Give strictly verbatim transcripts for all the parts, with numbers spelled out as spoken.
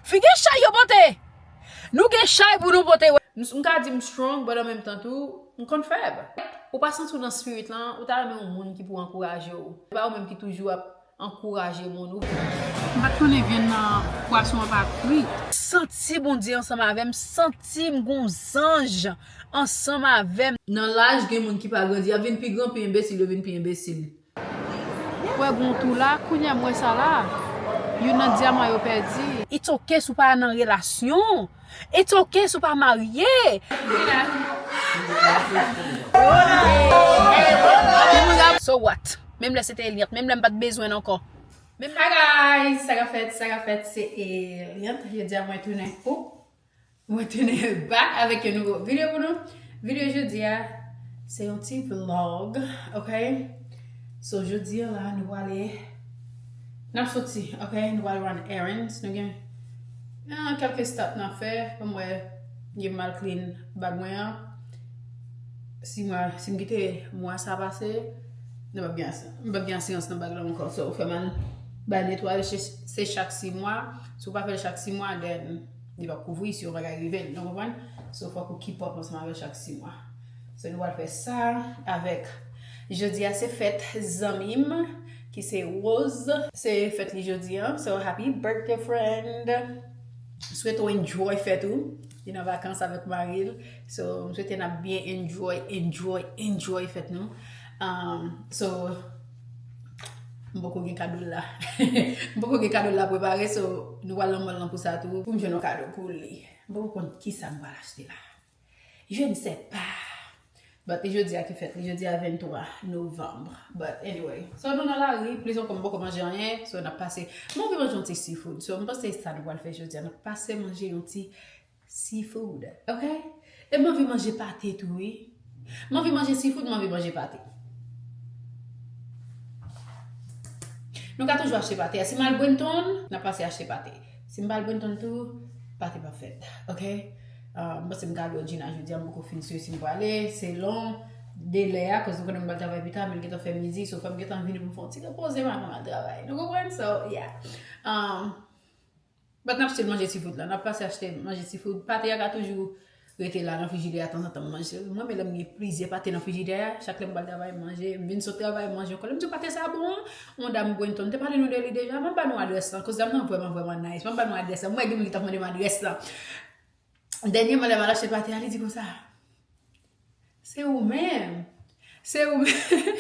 Fi gen chay yo pote. Nou gen chay pou nou pote. M, m ka di m strong, but an menm tan tou, m konn fèb. Ou pa santi w nan spirit lan, ou ta renmen yon moun ki pou ankouraje w. Se pa ou menm ki toujou ap ankouraje moun. Ou m pa t konnen vyann nan pwason an pa kri. Santi Bondye ansanm avè m, santi m gon zanj ansanm avè m. Nan laj, gen moun ki pa grandi, y ap vin pi gran, pi enbesil, yo vin pi enbesil. Wè gon tou la, kounye a m wè sa la. Youn nan dyaman yo pèdi. It's okay si w pa nan relasyon. It's okay si w pa marye. So what? Menm lè se te Eliant, menm lè m pa t bezwen l ankò. Hi guys, sa k ap fèt, sa k ap fèt, se Eliant. Jodi a mwen tounen pou Mwen tounen back avèk yon nouvo videyo pou nou. Videyo jodi a, se yon ti vlog, ok? So, jodi a la, nou prale, n ap soti, ok? Nou prale run errands. Nou gen ah, kèlke stop n ap fè. Ban m wè, gen m al clean bag mwen an. Si mwa, si m kite mwa sa pase, nou p ap gen, m p ap gen asirans nan bag la ankò. So, fè m al bay netwaye, se, se chak sis mwa. Si w pa fè l chak sis mwa, then li p ap kouvri si yon bagay rive l, nou konprann? So, fòk ou keep up ansanm avè l chak sis mwa. So, nou pral fè sa avèk, jodi a se fèt zanmi m, ki se Rose. Se fèt li jodi a. So, happy birthday, friend. M swete w enjoy fèt ou. Li nan vakans avèk mari l. So, m swete n ap byen enjoy, enjoy, enjoy fèt nou. Um, so, m poko gen kado l la. M poko gen kado l la prepare, so, nou pral nan mall lan pou sa tou. Pou m jwenn yon kado pou li. M poko konn kisa m pral achte la. Je ne sais pas. But li jodi a ki fèt, li jodi a venntwa novanm. But anyway. So nou nan lari, plis ankò m poko manje anyen, so n ap pase. M anvi manje yon ti seafood. So m panse sa nou pral fè jodi a, n ap pase manje yon ti seafood. Ok? E m anvi manje pate tou, wi. M anvi manje seafood, m anvi manje pate. Nou ka toujou achte pate a. Si m al Brenton, n ap pase achte pate. Si m pa al Brenton tou, pate p ap fèt. Ok? Ah, m panse m ka al wè Gina jodi a, m poko fin si si m prale, selon delè a, koz nou konnen m pral travay pita, men l gentan fè midi, so fò m gentan vini pou m fè yon ti repoze m avan m al travay. Nou konprann? So, yeah. Um, but n ap still manje seafood la, n ap pase achte manje seafood. Pate a ka toujou rete la nan frijidè a, tanzantan m manje l. Mwen, men lè m gen plizyè pate nan frijidè a, chak lè m pral travay, m manje, m vin sot travay, m manje ankò. Lè m di w pate sa bon, yon dam Brenton te pale nou de li deja, m ap ba nou adrès lan, koz dam nan vrèman, vrèman nice. M ap ba nou adrès lan. Mwen, gen moun ki t ap mande m adrès lan. Dènyèman, lè m al achte pate a, li di konsa, "Se ou menm. Se ou menm."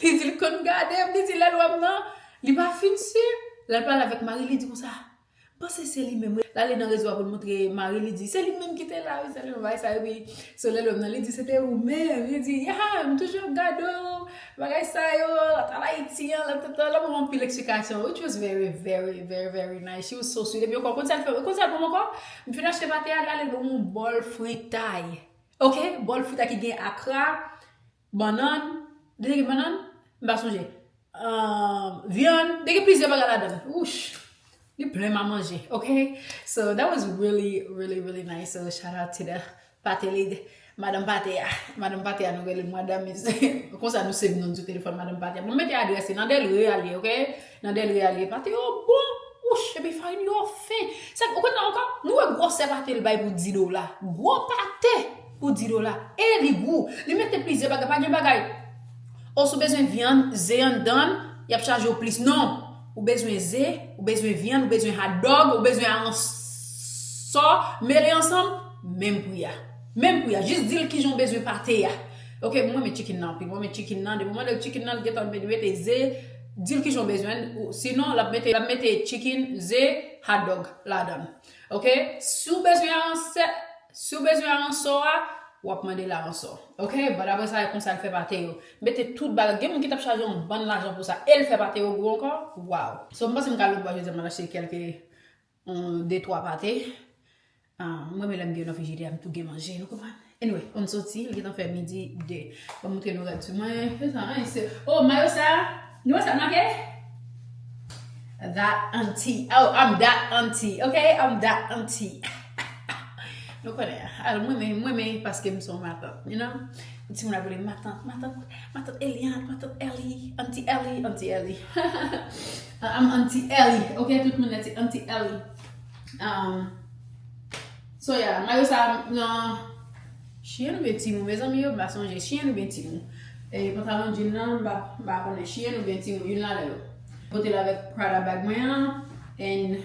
Li di l konn gade m, li di lè l wè m nan, li pa fin si. Lè l pale avèk mari l, li di konsa, "M panse se li menm, wi." L ale nan rezo a pou l montre mari l, li di, "Se li menm ki te la, wi, se li menm, bagay sa yo, wi." So, lè l wè m nan, li di, "Se te ou menm." Li di, "Ya, m toujou ap gade w, bagay sa yo, la travay Ayiti an, la, la, la, la, ban m anpil eksplikasyon." Which was very, very, very, very nice. She was so sweet. Epi ankò, konn sa l fè, konn sa l ban m ankò? M fin achte pate a, l ale l ban m yon bòl fritay. Ok? Bòl fritay ki gen akra, bannann, li te gen bannann? M pa sonje. Ah, vyann, li te gen plizyè bagay ladan l. Wouch! Li plen m a manje, ok? So, that was really, really, really nice. So, shout out to the pate lady. Madanm pate a. Madanm pate a, nou rele l Madanm Miss. Konsa nou save non sou telefòn Madanm Pate a. Mwen mete adrès li nan Delray a l ye, ok? Nan Delray a l ye. Pate yo bon. Wouch, epi farin yo fen. Sa, ou konn ankò, nou wè gwosè pate l bay pou di dola. Gwo pate pou di dola. E li gou. Li mete plizyè bagay, pa gen bagay. O, si w bezwen vyann, ze anndan l, y ap chaje w plis. Non. Ou bezwen ze, ou bezwen vyann, ou bezwen hot dog, ou bezwen aransò, mele ansanm, menm pri a. Menm pri a. Jis di l kijan w bezwen pate a. Ok, mwen renmen chicken nan anpil. Mwen renmen chicken nan. Depi mwen di chicken nan, li gentan mete ze. Di l kijan w bezwen. Ou, sinon, l ap mete, l ap mete chicken, ze, hot dog ladan l. Ok? Si w bezwen aransè, si w bezwen aransò a, w ap mande l aransò. Ok? But apre sa, e konsa l fè pate yo. Mete tout bagay. Gen moun ki t ap chaje yon bann lajan pou sa. E l fè pate yo gwo ankò. Wow. So, m panse m ka lòt bò jodi a, m al achte kèlke yon, de, twa pate. Ah, mwen, men lè m gen nan frijidè a, m tou gen manje, nou konprann? Anyway, ann soti, li gentan fè midi de. Ban m montre nou rad sou mwen. Se sa, hein, se, oh, mayo sa, nou wè sa make? That auntie. Oh, I'm that auntie, ok? I'm that auntie. Nou konnen, al, mwen, men, mwen, men, paske m se yon matant, you know? Timoun ap rele matant, matant, matant Eliante, matant Ellie, auntie Ellie, auntie Ellie. I'm auntie Ellie, ok? Tout moun nan se auntie Ellie. Um, so yeah, mayo sa nan Shein oubyen Temu, mezanmi yo, m pa sonje, Shein oubyen Temu. E pantalon jean nan, m pa, m pa konnen, Shein oubyen Temu, youn ladan yo. Pote l avèk Prada bag mwen an, and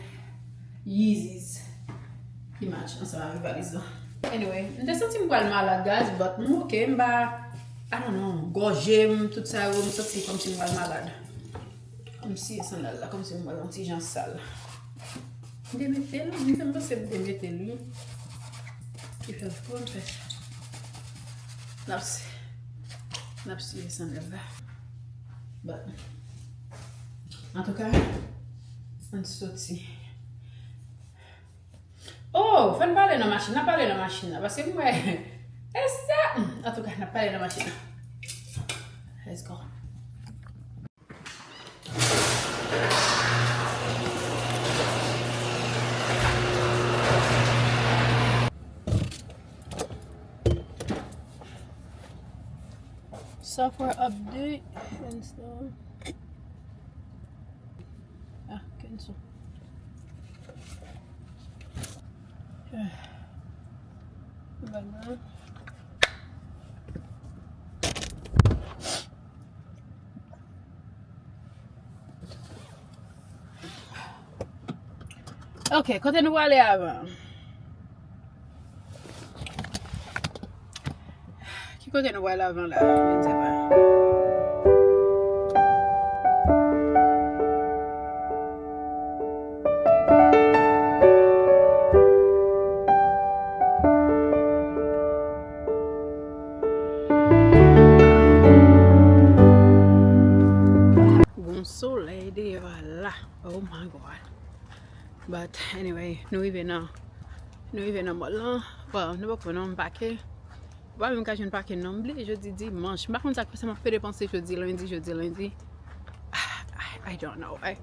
Yeezys ki match ansanm avèk valiz lan. Anyway, m te santi m pral malad, guys, but m oke, m pa, I don't know, gòje m, tout sa yo, m santi kòmsi m pral malad. M siye sandal la, kòmsi m pral yon ti jan sal. M te mete l, m te panse m te mete l, wi. Ki fè l fò m fè sa. N ap si-, n ap siye sandal la. But, antouka, ann soti. Oh, fò n pale nan machin, n ap pale nan machin nan, paske m wè, e sa, antouka, n ap pale nan machin nan. Let's go. Software update, install. Ah, cancel. Bagay. Ok, kote nou prale avan? Ki kote nou prale avan la? Je ne sais pas. Gon solèy deyò a la. Oh my God. But anyway, nou rive nan, nou rive nan mall lan. Well, nou poko non, m pake. Ou pa menm ka jwenn pake non, m bliye jodi dimanch. M pa konn sa k fè sa m ap pede panse jodi lendi, jodi lendi. I, I don't know, eh.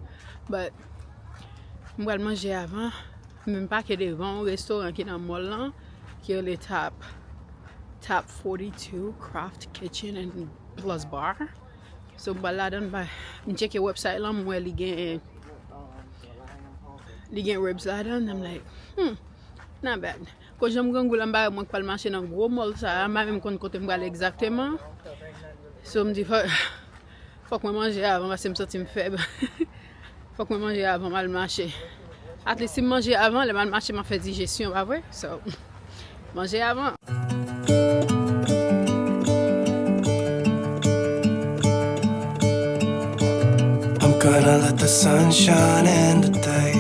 But m pral manje avan. Men m pake devan yon restoran ki nan mall lan, ki rele Top, Top forty-two Craft Kitchen and Plus Bar. So m pral ladan, m pa, m tcheke website lan, m wè li gen, li gen ribs ladan, I'm like, hmm, not bad. Koz jan m grangou la, m pa wè mwen k pral mache nan gwo mall sa a, m pa menm konn kote m prale egzakteman. So m di fò, fòk mwen manje avan, paske m santi m fèb. Fòk mwen manje avan m al mache. At least si m manje avan, lè m al mache, m ap fè dijesyon, pa vre? So, manje avan. I'm gonna let the sun shine in today.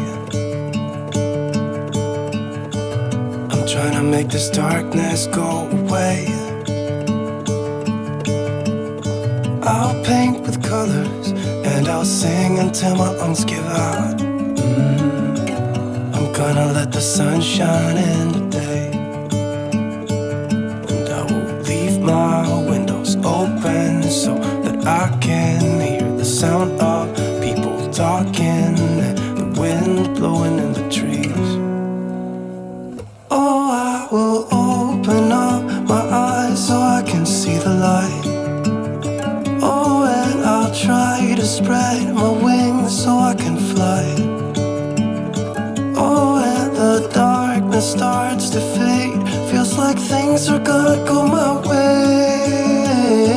I'm trying to make this darkness go away. I'll paint with colors and I'll sing until my lungs give out. Mm. I'm gonna let the sun shine in today. And I will leave my windows open so that I can hear the sound of people talking and the wind blowing in the trees. Oh, I will open up my eyes so I can see the light. Oh, and I'll try to spread my wings so I can fly. Oh, and the darkness starts to fade. Feels like things are gonna go my way.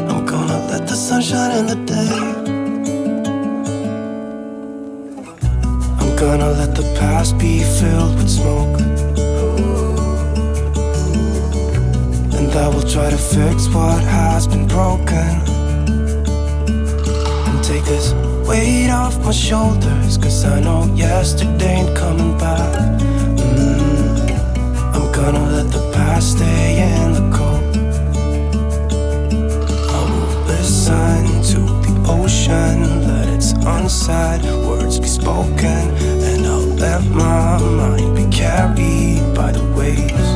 I'm gonna let the sun shine in the day. I'm gonna let the past be filled with smoke. And I will try to fix what has been broken. And take this weight off my shoulders, 'cause I know yesterday ain't coming back. Mm. I'm gonna let the past stay in the cold. I will listen to the ocean, let its unsaid words be spoken, and I'll let my mind be carried by the waves.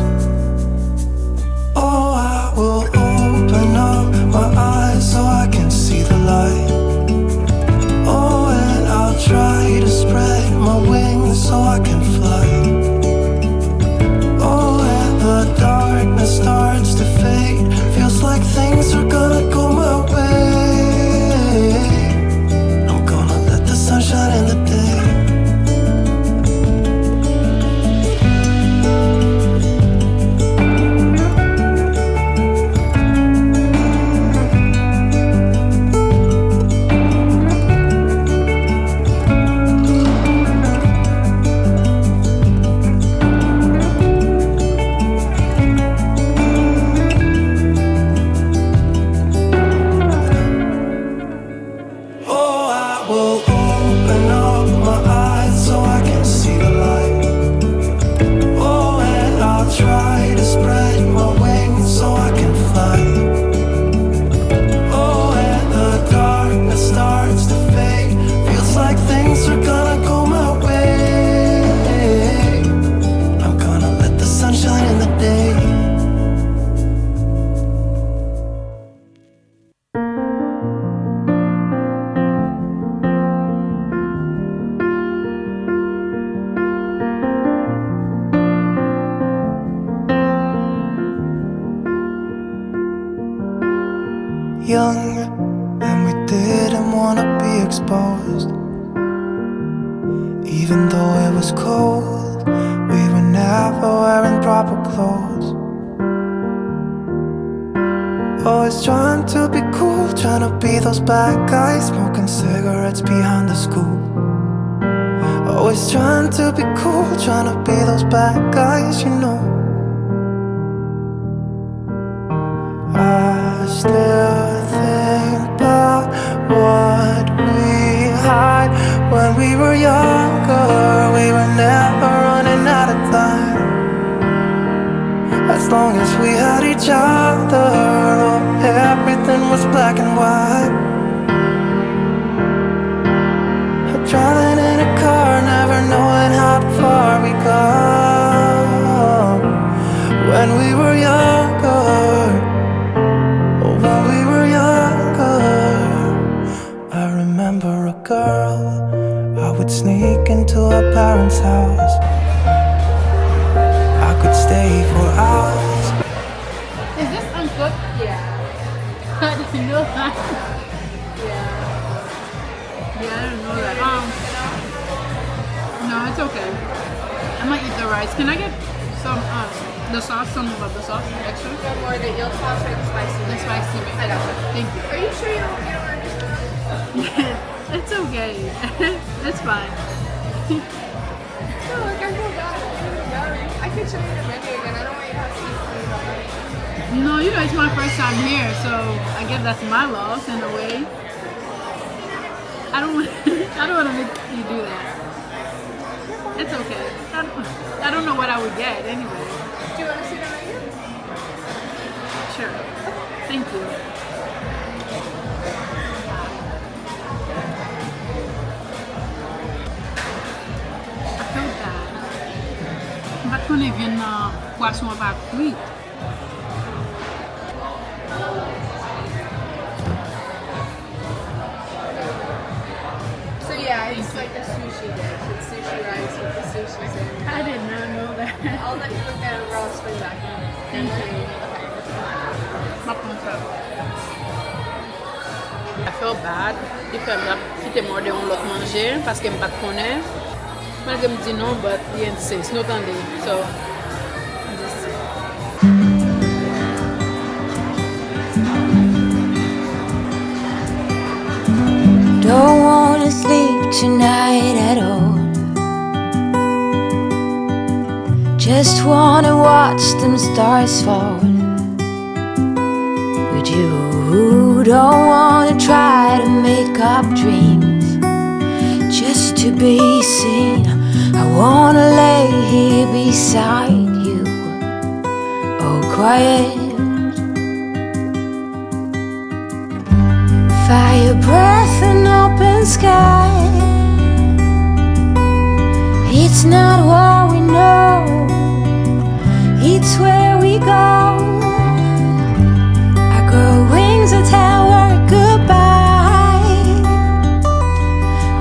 Oh, I will open up my eyes so I can see the light. Oh, and I'll try to spread my wings so I can fly. Oh, and the darkness starts to fade. Feels like things are gonna go my way. I'm gonna let the sun shine in the day. Young, and we didn't wanna be exposed. Even though it was cold, we were never wearing proper clothes. Always trying to be cool, trying to be those bad guys, smoking cigarettes behind the school. Always trying to be cool, trying to be those bad guys, you know. I still think about what we hide. When we were younger, we were never running out of time. As long as we had each other, oh, everything was black and white. Driving in a car, never knowing how far we go. When we were younger, when we were younger, I remember a girl. I would sneak into her parents' house. I could stay for hours. Is this uncooked? Yeah. I didn't know that. Yeah. Yeah, I didn't know that. Um, no, it's okay. I'm gonna eat the rice. Can I get some, uh, the sauce, some of the sauce, extra? You want more of the eel sauce or the spicy? The spicy. I got you. Thank you. Are you sure you don't, you don't want to just It's okay. It's fine. No, like, I feel bad. I feel bad. I could show you the menu again. I don't want you to have to eat food already. No, you know, it's my first time here, so I guess that's my loss in a way. I don't, I don't want to make you do that. It's okay. I don't, I don't know what I would get anyway. Do you want to see the menu? Sure. Thank you. I feel bad. M pa t konnen vyann nan pwason an pa kwi. So yeah, it's like a sushi dish. It's sushi rice with the sushi sandwich. I did not know that. I'll let you look at it, Ross, when back. Thank you. Okay. M ap pran sa. I feel bad. Li fè m ap kite m òdè yon lòt manje paske m pa t konnen. Malgre m di non, but li insist. Nou tande. So, m di si. Don't wanna sleep tonight at all. Just wanna watch them stars fall. With you, don't wanna try to make up dreams. Just to be seen, I wanna lay here beside you. All quiet. Fire breath and open sky. It's not what we know, it's where we go. I grow wings and tell world goodbye.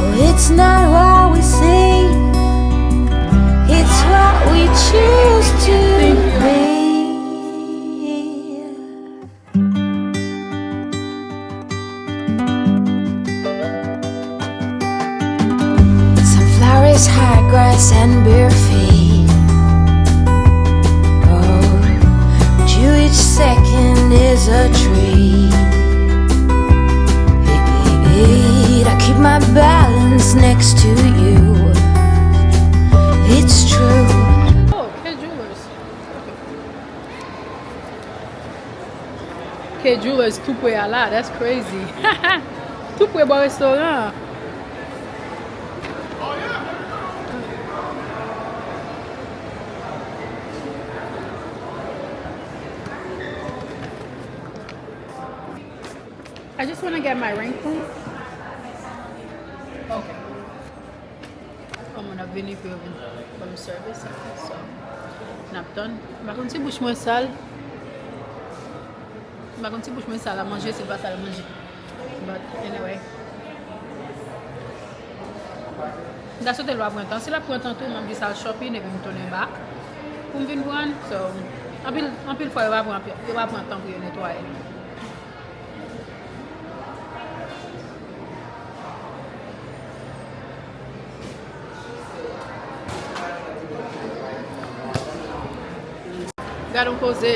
Oh, it's not what we see, it's what we choose to be. Sunflowers, high grass, and bare feet. Oh, but you, each second is a treat. I keep my balance next to you. It's true. Oh, K Jewelers. K Jewelers tou pre a la, that's crazy. Tou pre bò restoran an. I just wanna get my ring, please. Okay. Kòman n ap vini pou yo vin ban m sèvis sa? So, n ap tann. M pa konn si bouch mwen sal. M pa konn si bouch mwen sal a manje, si l pa sal manje. But anyway. M ta swete l pa pran tan. Si l ap pran tan tou, m ap jis al shopping epi m tounen back pou m vin pran l. So, anpil, anpil fwa, yo pa pran, yo pa pran tan pou yo netwaye l. Gad yon koze.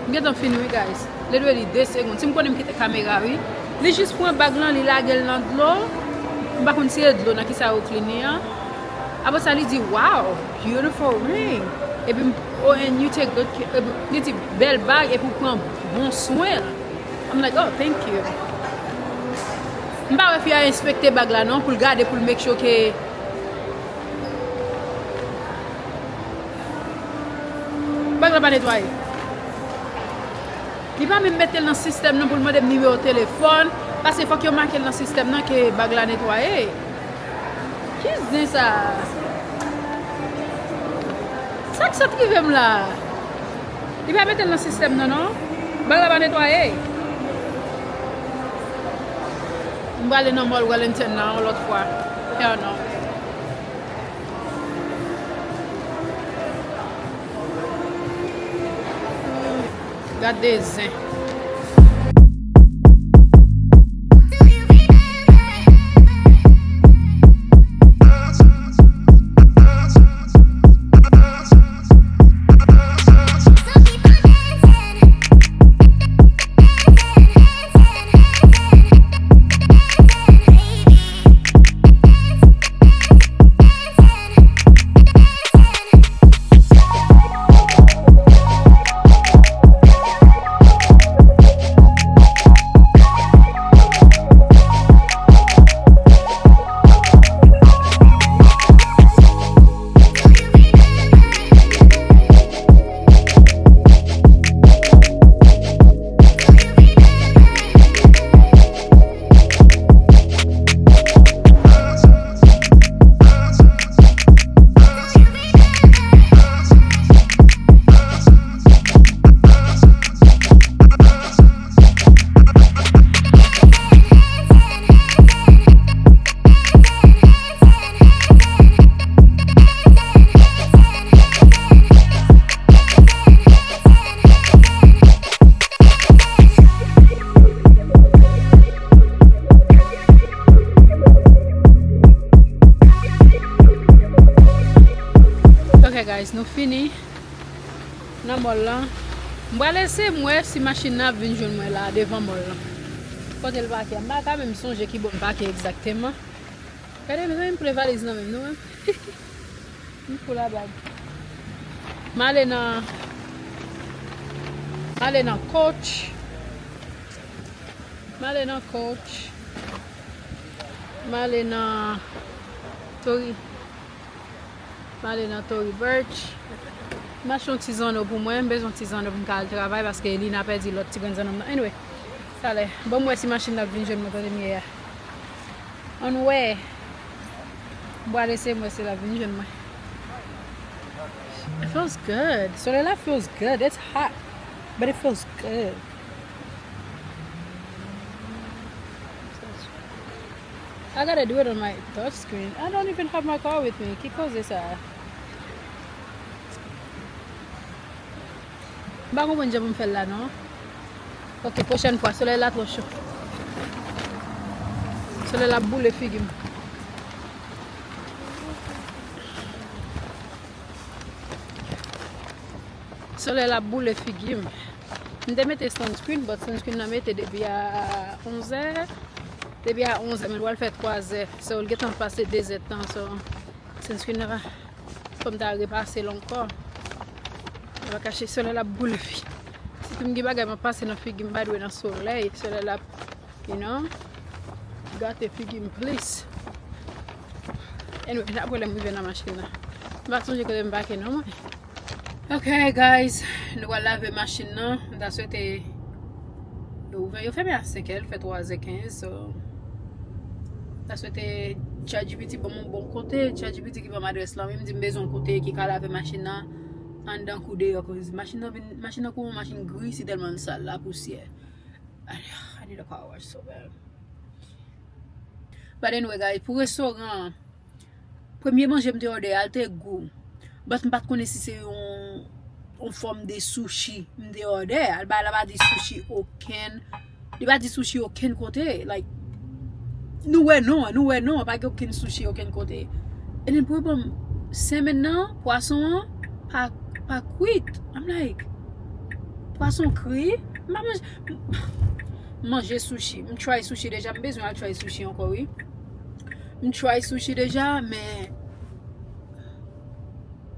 M gentan fini wi, guys. Literally de segonn. Si m konnen m kite kamera wi. Li jis pran bag lan, li lage l nan dlo. M pa konn si e dlo nan kisa yo clean li an. Apre sa, li di, "Wow, beautiful ring." Epi m, "Oh, and you take good care." Epi li di, "Bèl bag, epi w pran bon swen l." I'm like, "Oh, thank you." M pa wè fi a enspekte bag la non, pou l gade, pou l make sure ke bag la pa netwaye. Li pa menm mete l nan sistèm nan pou l mande m nimewo telefòn, paske fòk yo make l nan sistèm nan ke bag la netwaye. Ki zen sa? Sa k sot rive m la? Li pa mete l nan sistèm nan non. Bag la pa netwaye. M prale nan mall Wellington nan yon lòt fwa. Hell no. Gade zen. Ok guys, nou fini nan mall lan. M pral eseye m wè si machin nan ap vin jwenn mwen la devan mall lan. Kote l pake a? M pa ka menm sonje ki bò m pake egzakteman. Gade mezanmi, m plen valiz nan men m, nou wè m. M fou la bag. M ale nan, m ale nan Coach. M ale nan Coach. M ale nan Tory. M ale nan Tory Burch. M achte yon ti zanno pou mwen. M bezwen yon ti zanno pou m ka al travay paske Lina pèdi lòt ti grenn zanno m nan. Anyway, talè. Ban m wè si machin nan ap vin jwenn mwen kote m ye a. Ann wè. M pral eseye m wè si l ap vin jwenn mwen. It feels good. Solèy la feels good. It's hot, but it feels good. I gotta do it on my touch screen. I don't even have my car with me. Ki koze sa? M pa konprann jan pou m fè l la non. Ok, pwochèn fwa, solèy la twò cho. Solèy la ap boule figi m. Solèy la ap boule figi m. M te mete sunscreen, but sunscreen nan mete depi a onzè. Depi a onzè, men l pral fè twazè. So, l gentan pase dezèdtan. So, sunscreen nan pa, fò m ta repase l ankò. Mwen pa kache, solèy la ap boule fi. Sitou m gen bagay mwen pase nan figi m, pa dwe nan solèy. Solèy la ap, you know, gate figi m plis. Anyway, n ap wè lè m rive nan machin nan. M pa sonje kote m pake non mwen. Ok guys, nou pral lave machin nan. M ta swete yo ouvè, yo fèmen a senk è, l fè twazè kenz, so m ta swete ChatGPT ban m yon bon kote. ChatGPT ki ban m adrès lan wi, m di m bezwen yon kote ki ka lave machin nan anndan kou deyò, koz machin nan vin, machin nan kou yon machin gri, si tèlman l sal, lapousyè. I need a car wash so bad. But anyway guys, pou restoran an, premye manje m te òdè a, l te gou. But m pa t konnen si se yon, yon fòm de sushi m te òdè a. Bagay la pa di sushi okenn. Li pa di sushi okenn kote. Like, nou wè non an, nou wè non an, pa gen okenn sushi okenn kote. And then pou yo ban m senmenn nan, pwason an, pa, pa kwit. I'm like, pwason kri? M pa manje, m manje sushi. M try sushi deja. M bezwen al try sushi ankò, wi. M try sushi deja, men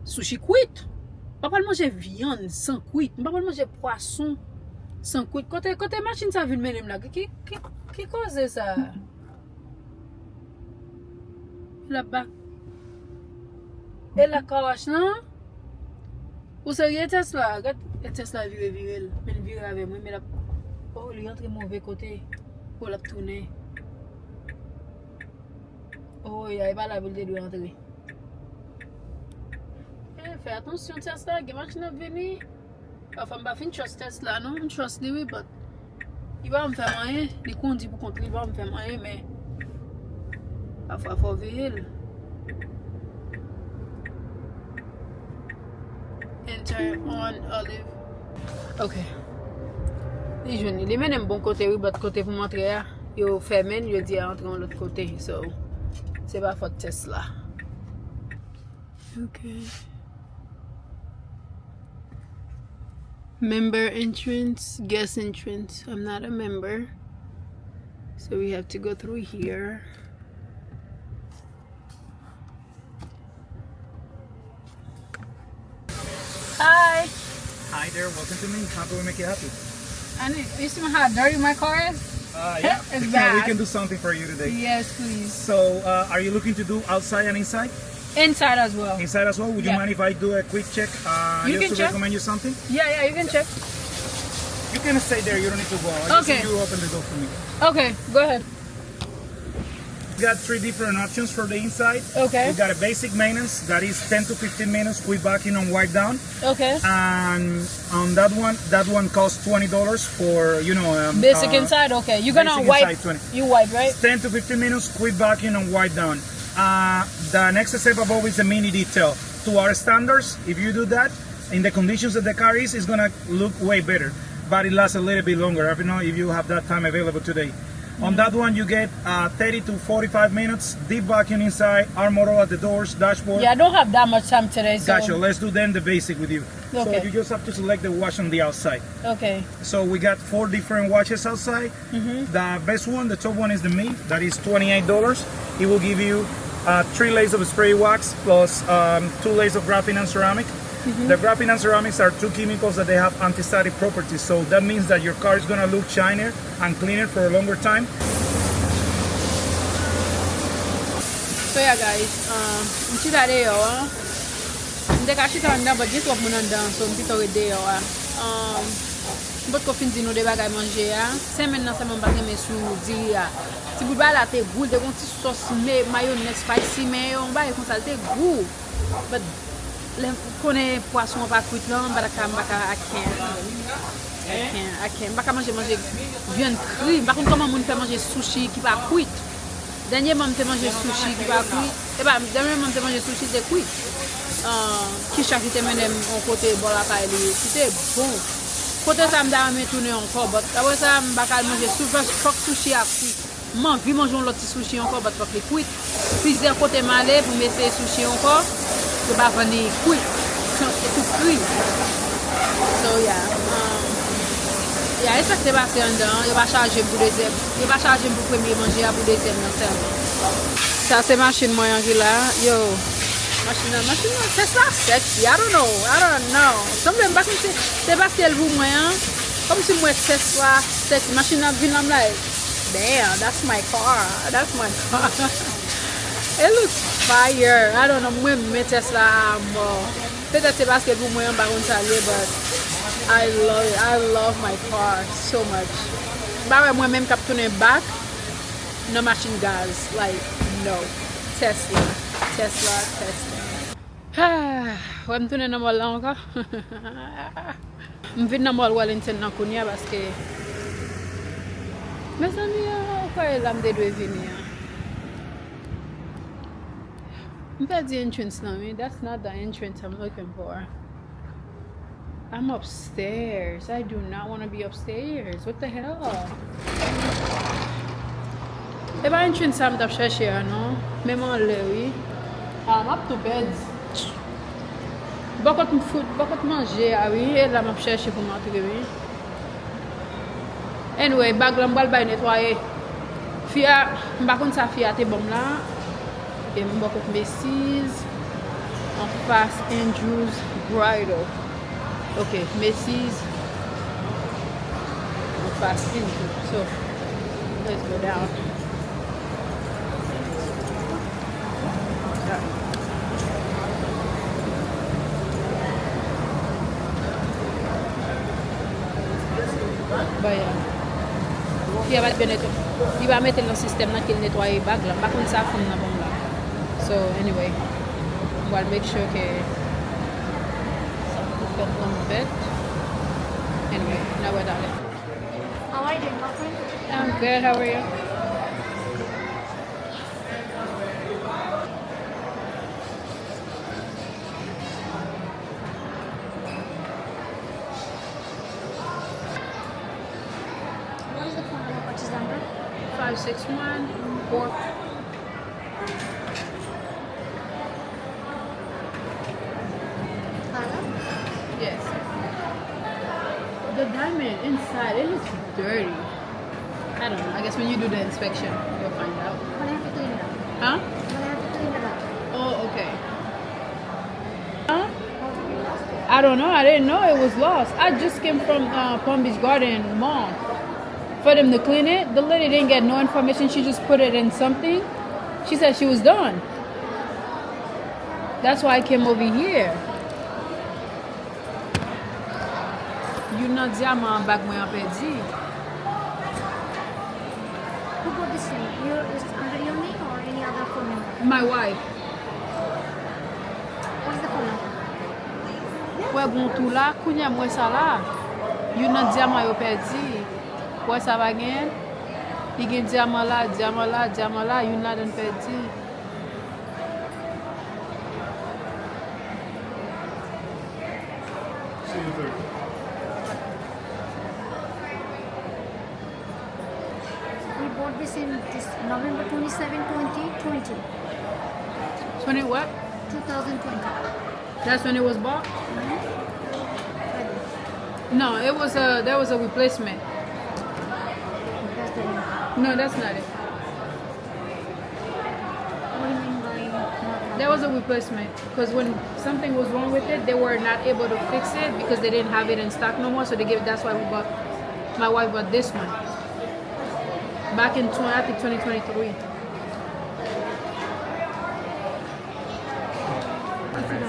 sushi kwit. M pa pral manje vyann san kwit. M pa pral manje pwason san kwit. Kote, kote machin sa vin mennen m la? Ki, ki, ki koze sa? L ap bak. E la car wash lan? Ou serye Tesla? Gad, e Tesla vire vire l. Men l vire avè mwen, men l ap, oh, li antre move kote. Oh, l ap tounen. Oh, ya, e pa la pou l te dwe antre. Eh, fè atansyon Tesla, gen machin ap vini. Pafwa m pa fin trust Tesla non, m trust li wi, but li pa m fè m anyen, li kondi pou kont li, li pa m fè m anyen, men pafwa fò veye l. Enter on Olive. Ok. Li jwenn li. Li mennen m bon kote wi, but kote pou m antre a, yo fèmen l, yo di a antre yon lòt kote. So, se pa fòt Tesla. Ok. Member entrance, guest entrance. I'm not a member. So we have to go through here. Hi. Hi there, welcome to me. How can we make you happy? I need, you see how dirty my car is? Uh, yeah, it's we can, we bad. Can do something for you today. Yes, please. So, uh, are you looking to do outside and inside? Inside as well. Inside as well? Would you mind if I do a quick check? Uh, you can check. Just to recommend you something? Yeah, yeah, you can check. You can stay there. You don't need to go. I just, okay. You open the door for me. Okay, go ahead. We got three different options for the inside. Okay. We got a basic maintenance that is ten to fifteen minutes, quick vacuum and wipe down. Okay. And on that one, that one costs twenty dollars for, you know, um, basic uh, inside. Okay, you're gonna basic wipe. Inside, twenty. You wipe, right? Ten to fifteen minutes, quick vacuum and wipe down. Uh, the next step above is a mini detail. To our standards, if you do that, in the conditions that the car is, it's gonna look way better. But it lasts a little bit longer. I don't know if you have that time available today. On that one, you get uh, thirty to forty-five minutes, deep vacuum inside, arm all at the doors, dashboard. Yeah, I don't have that much time today, so. Gotcha. Let's do then the basic with you. Okay. So you just have to select the wash on the outside. Okay. So we got four different washes outside. Mm-hmm. The best one, the top one is the mid. That is twenty-eight dollars. It will give you uh, three layers of spray wax plus um, two layers of graphene and ceramic. Mm-hmm. The graphene and ceramics are two chemicals that they have anti-static properties. So that means that your car is gonna look shinier and cleaner for a longer time. So yeah, guys, um, m chita deyò a. M te ka chita anndan, but gen twòp moun anndan, so m pito ret deyò a. Um, m potko fin di nou de bagay manje a. Sèmèn nan sèlman m pa t renmen sou diri a. Ti bout bagay la te gou, li te gon ti sòs me, mayonèz spicy, men yon bagay konsa, li te gou. But lè m konnen pwason an pa kwit lan, m pa ta ka, m pa ka, I can't. I can't, I can't. M pa ka manje, manje vyann kri. M pa konn kòman moun fè manje sushi ki pa kwit. Dènyèman, m te manje sushi ki pa kwit. E pa, dènyèman, m te manje sushi, li te kwit. Ah, Kisha ki te mennen m yon kote bò lakay li, ki te bon. Kote sa, m ta renmen tounen ankò, but apre sa, m pa ka al manje sushi, fòk sushi a kwit. M anvi manje yon lòt ti sushi ankò, but fòk li kwit. Plizyè kote m ale pou m eseye sushi ankò, yo pa vann li kwit. Se tou kri. So, yeah. Um, yeah, e sa k te pase anndan an. Yo pa chaje m pou dezyèm. Yo pa chaje m pou premye manje a, pou dezyèm nan sèlman. Sa se machin mwen an ki la. Yo, machin nan, machin nan, Tesla sexy. I don't know. I don't know. Sanble m pa konn si se paske l pou mwen an. Kòmsi m wè Tesla sexy. Machin nan ap vin la, m like, damn, that's my car. That's my car. It looks fire. I don't know. Mwen renmen Tesla a mò. Petèt se paske l pou mwen an, m pa konn sa l ye, but I love it. I love my car so much. M pa wè mwen menm k ap tounen back nan machin gaz. Like, no. Tesla, Tesla, Tesla. Ah, wè m tounen nan mòl la ankò. M vin nan mòl Wellington nan kounye a paske, mezanmi, ah, ou kwè e la m te dwe vini an. M pèdi entrance lan, wi. That's not the entrance I'm looking for. I'm upstairs. I do not want to be upstairs. What the hell? E pa entrance sa m t ap chèche a, non. Men m anlè, wi. Ah, m ap tou pèdi. Bò kot m fout, bò kot manje a wi, e la m ap chèche pou m antre wi. Anyway, bag la m pral bay netwaye. Fi a, m pa konn sa fi a te ban m la. Ok, m bò kot Macy's, anfas Andrews Bridal. Ok, Macy's, anfas Andrews. So, let's go down. Baya. Fi a pa t byen netwaye. Li pa mete l nan sistèm nan ke l netwaye bag la. M pa konn sa fanm nan ban m la. So, anyway. M pral make sure ke sa pou fèt pou m fèt. Anyway, n a wè talè. How are you doing, girlfriend? I'm good. How are you? What is the phone number, purchase number? Five six one four. Hello? Yes. The diamond inside, it looks dirty. I don't know. I guess when you do the inspection, you'll find out. But I have to clean it up. Huh? But I have to clean it up. Oh, okay. Huh? How did you lost it? I don't know. I didn't know it was lost. I just came from uh, Palm Beach Garden Mall for them to clean it. The lady didn't get no information. She just put it in something. She said she was done. That's why I came over here. Youn nan dyaman an bag mwen an pèdi. Who bought this ring? You, is it under your name or any other phone number? My wife. What's the phone number? Wè gon tou la, kounye a m wè sa la. Youn nan dyaman yo pèdi. Wè sa pa genyen? Li gen dyaman la, dyaman la, dyaman la, youn ladan pèdi. We bought this in this November twenty-seven, twenty twenty. Twenty what? Two thousand twenty. That's when it was bought? Mm-hmm. No, it was a that was a replacement. That's the one. No, that's not it. What do you mean by not? That was a replacement. Because when something was wrong with it, they were not able to fix it because they didn't have it in stock no more. So they gave. That's why we bought. My wife bought this one back in twenty, I think twenty twenty-three.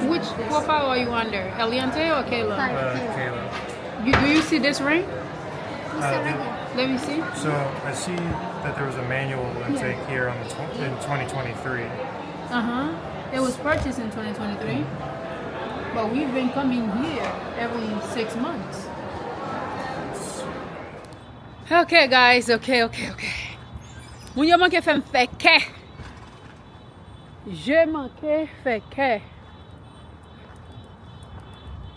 Which profile are you under? Eliante or Kayla? Sorry, uh, Kayla. Kayla. You, do you see this ring? It's uh, already. Let me see. So I see that there was a manual intake here on the tw- in twenty twenty-three. Uh huh. It was purchased in twenty twenty-three, but we've been coming here every six months. Ok, guys, ok, ok, ok. Moun yo manke fè m fè kè. Je manke fè kè.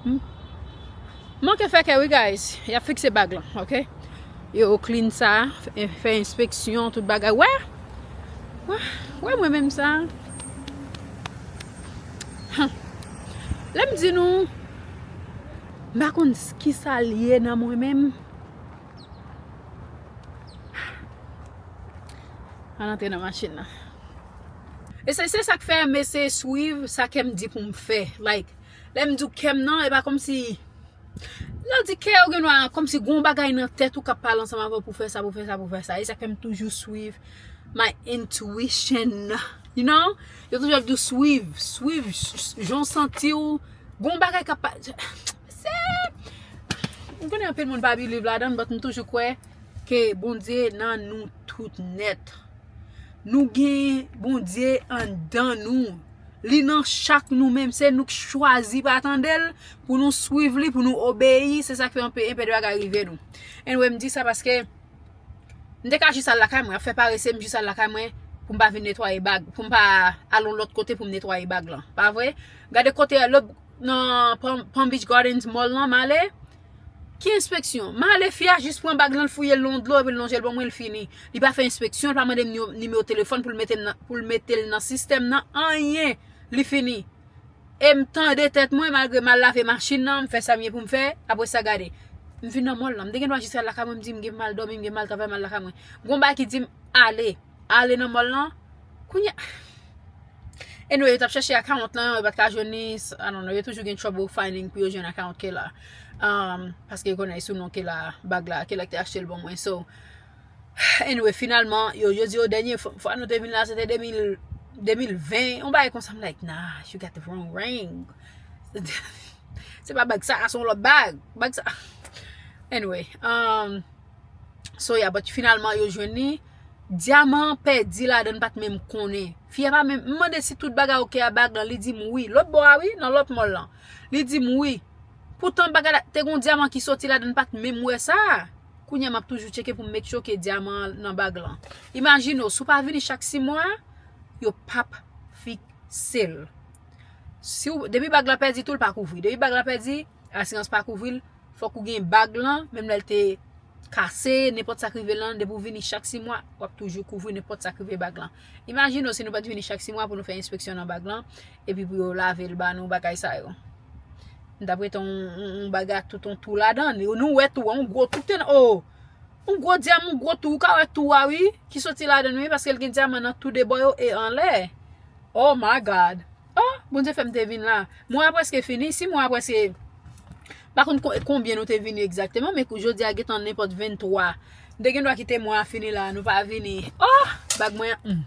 Hmm. Manke fè kè, wi, guys. Y ap fikse bag lan, ok? Yo clean sa, fè, fè enspeksyon, tout bagay. Wè? Wè, wè mwen menm sa. Huh. Lè m di nou, m pa konn s- ki sa l ye nan mwen menm. Ann antre nan machin nan. E se, se sa k fè m eseye swiv sa kè m di pou m fè. Like, lè m di w kè m nan, e pa kòmsi, lè w di kè ou gen dwa, kòmsi gon bagay nan tèt ou k ap pale ansanm avè w pou fè sa, pou fè sa, pou fè sa. E sa k fè m toujou swiv my intuition. You know? Yo toujou ap di w swiv, swiv, j- j- jan w santi w. Gon bagay k ap pa- se, m konnen anpil moun pa believe ladan l, but m toujou kwè ke Bondye nan nou tout nèt. Nou gen Bondye anndan nou. Li nan chak nou menm. Se nou k chwazi pa tande l, pou nou swiv li, pou nou obeyi. Se sa k fè anpe, enpe de bagay rive nou. Anyway, m di sa paske m te ka jis al lakay mwen, ap fè parese, m jis al lakay mwen pou m pa vin netwaye bag, pou m pa al yon lòt kote pou m netwaye bag lan. Pa vre? Gade kote lòt nan Palm, Palm Beach Gardens Mall lan, m ale. Ki enspeksyon? M ale, fi a jis pran bag lan, l fouye l nan dlo, epi l lonje l ban mwen, l fini. Li pa fè enspeksyon, l pa mande m ni- nimewo telefòn pou l mete l nan, pou l mete l nan sistèm nan, anyen. Li fini. E m tande tèt mwen, malgre m al lave machin nan, m fè sa m ye pou m fè, apre sa gade. M vin nan mòl lan. M te gen dwa jis al lakay mwen, m di m gen mal dòmi, m gen mal travay, m al lakay mwen. Gon bagay ki di m ale, ale nan mòl lan. Kounye a, anyway, yo t ap chèche account lan, yo pa t ka jwenn li. I don't know, yo toujou gen trouble finding pou yo jwenn account Kayla. Um, paske yo konnen sou non Kayla, bag la, Kayla ki te achte l ban mwen. So, anyway, finalman, yo, yo di yo dènye fwa, fwa nou te vin la, se te de mil, de mil ven, yon bagay konsa. I'm like, nah, you got the wrong ring. Se pa bag sa, se yon lòt bag. Bag sa. Anyway, um, so yeah, but finalman, yo jwenn li. Dyaman an pèdi ladan, pa t menm konnen. Fi a pa menm, m mande si tout bagay oke a bag lan, li di m wi. Lòt bò a wi, nan lòt mòl lan. Li di m wi. Poutan bagay la, te gon dyaman ki soti ladan, pa t menm wè sa. Kounye a m ap toujou tcheke pou m make sure ke dyaman an nan bag lan. Imajine w, si w pa vini chak sis mwa, yo p ap fikse l. Si w, depi bag la pèdi tou, l pa kouvri. Depi bag la pèdi, asirans pa kouvri l. Fòk ou gen bag lan, menm lè l te kase, nenpòt sa k rive lan, depi w vini chak sis mwa, w ap toujou kouvri nenpòt sa k rive bag lan. Imajine w si nou pa t vini chak sis mwa pou nou fè enspeksyon nan bag lan, epi pou yo lave l ba nou, bagay sa yo. M t ap rete yon, yon, yon bagay ak tout yon tou ladan. Nou, nou wè tou a, yon gwo tou ki te nan, oh! Yon gwo dyaman, yon gwo tou, ou ka wè tou a wi, ki soti ladan wi, paske l gen dyaman nan tou de bò yo e anlè. Oh my God! Oh, Bondye fè m te vin la. Mwa a prèske fini, sis mwa a prèske, pa konn ko-, konbyen nou te vini egzakteman, men kou jodi a gentan nenpòt venntwa. M te gen dwa kite mwa a fini la, nou pa vini. Oh, bag mwen an, hmm.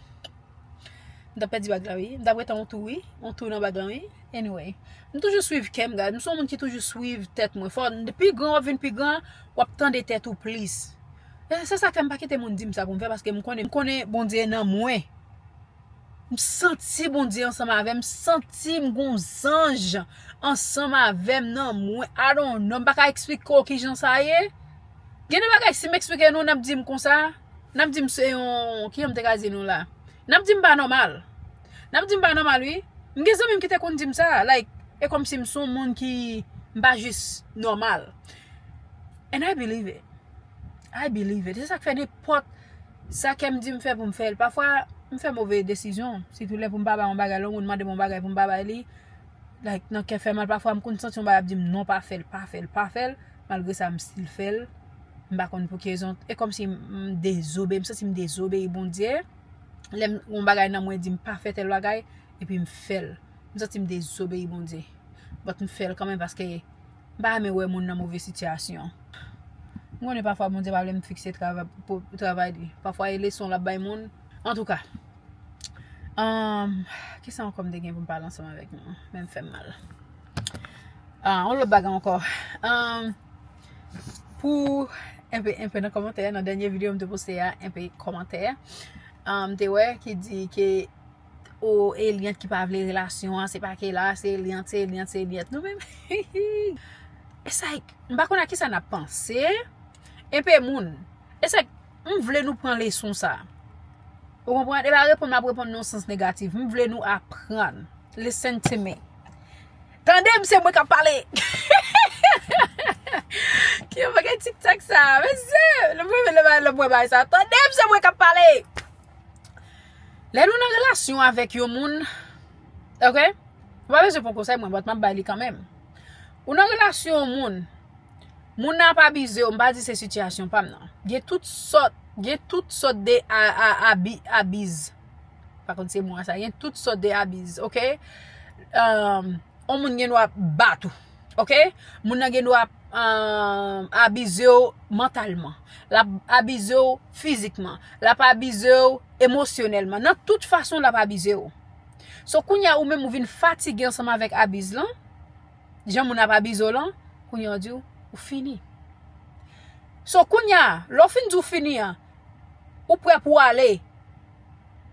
M t ap pèdi bag la wi. M t ap rete yon tou wi. Yon tou nan bag lan wi. Anyway. M toujou swiv kè m, guys. M se yon moun ki toujou swiv tèt mwen. Fò, pi gran w ap vin pi gran, w ap tande tèt ou plis. E se sa k fè m pa kite moun di m sa pou m fè, paske m konnen, m konnen Bondye nan mwen. M santi Bondye ansanm avè m, m santi m gon zanj ansanm avè m nan mwen. I don't know, m pa ka eksplike w kijan sa ye. Gen de bagay, si m eksplike nou, n ap di m konsa, n ap di m se yon, kijan m te ka di nou la? N ap di m pa nòmal. N ap di m pa nòmal, wi. M gen zanmi m ki te konn di m sa, like, e kòmsi m se yon moun ki, m pa jis nòmal. And I believe it. I believe it. Se sa k fè nenpòt sa kè m di m fè pou m fè l. Pafwa, m fè move desizyon. Sitou lè pou m pa bay yon bagay, lè yon moun mande m yon bagay pou m pa bay li. Like, nan kè fè mal, pafwa m konn santi yon bagay ap di m, "Non, pa fè l, pa fè l, pa fè l." Malgre sa, m still fè l. M pa konn pou ki rezon. E kòmsi m, m dezobe-, m santi m dezobeyi Bondye. Lè m, yon bagay nan mwen di m pa fè tèl bagay, epi m fè l. M santi m dezobeyi Bondye. But m fè l kanmenm paske m pa renmen wè moun nan move sitiyasyon. M konnen pafwa Bondye pa vle m fikse trava-, pou, pou travay li. Pafwa e leson l ap bay moun. Antouka, um, kisa ankò m te gen pou m pale ansanm avèk nou? Men m fè m mal. Ah, yon lòt bagay ankò. Um, pou enpe, enpe nan kòmantè, nan dènye videyo m te poste a, enpe kòmantè. Um, m te wè ki di ke o Eliant ki pa vle relasyon an, se pa Kayla, se Eliant, se Eliant, se Eliant. Nou menm, it's like, m pa konn a kisa n ap panse. Enpe moun, it's like, m vle nou pran leson sa. Ou konprann? E pa reponn m ap reponn nan sans negatif. M vle nou aprann. Listen to me. Tande m, se mwen k ap pale. Ki yon bagay TikTok sa, mesye. Lè mwen, lè mwen, lè mwen bay sa. Tande m, se mwen k ap pale. Lè nou nan relasyon avèk yon moun, ok? Ou pa bezwen pran konsèy mwen, but m ap bay li kanmenm. Ou nan relasyon yon moun, moun nan ap abize w, m pa di se sitiyasyon pa m nan. Gen tout sòt, gen tout sòt de a, a, abi, abiz. Pa konn se mo a sa, gen tout sòt de abiz, ok? Um, yon moun gen dwa bat ou, ok? Moun nan gen dwa, um, abize w mantalman. L ap abize w fizikman. L ap abize w emosyonèlman. Nan tout fason, l ap abize w. So, kounye a, ou menm, ou vin fatige ansanm avèk abiz lan. Jan moun ap abize w lan, kounye a, w di w, ou fini. So, kounye a, lè w fin di w fini an, ou prè pou w ale.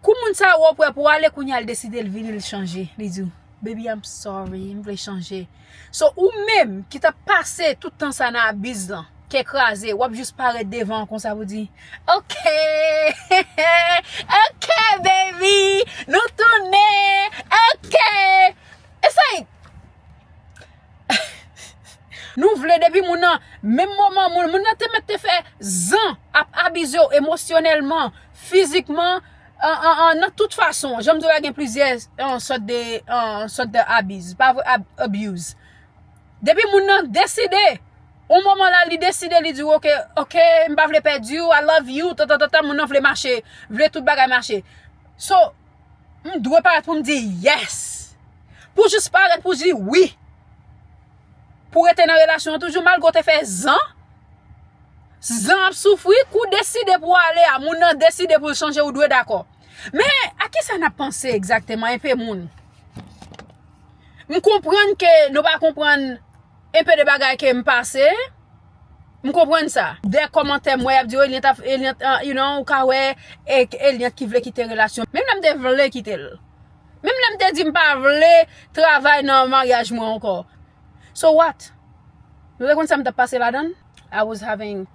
Kou moun sa a wè w prè pou w ale, kounye a, l deside l vini, l chanje. Li di w, "Baby, I'm sorry, m vle chanje." So, ou menm ki t ap pase tout tan sa nan abiz lan, kè kraze, w ap jis parèt devan an konsa pou di, "Ok, ok, baby, nou tounen, ok." Eseye. Nou vle depi moun nan, menm moman moun, moun nan te mèt te fè zan ap abize w emosyonèlman, fizikman, An, an, an, nan tout fason, jan m di w la, gen plizyè, an, sòt de, an, sòt de abiz, pa vre, ab-, abuse. Depi moun nan deside, yon moman la, li deside, li di w, "Ok, ok, m pa vle pèdi w, I love you, tan, tan, tan, tan," moun nan vle mache, vle tout bagay mache. So, m dwe parèt pou m di yes. Pou jis parèt pou di wi. Pou rete nan relasyon an toujou, malgre w te fè zan, zan ap soufri, kou w deside pou w ale a, moun nan deside pou l chanje, ou dwe dakò. Men, a kisa n ap panse egzakteman, enpe moun? M konprann ke nou pa konprann enpe de bagay ke m pase. M konprann sa. De kòmantè m wè y ap di, "Oh, Eliante, Eliante, ah, you know, ou ka wè, e, Eliante ki vle kite relasyon." Menm lè m te vle kite l. Menm lè m te di m pa vle travay nan maryaj mwen ankò. So what? Nou te konn sa m t ap pase ladan l? I was having,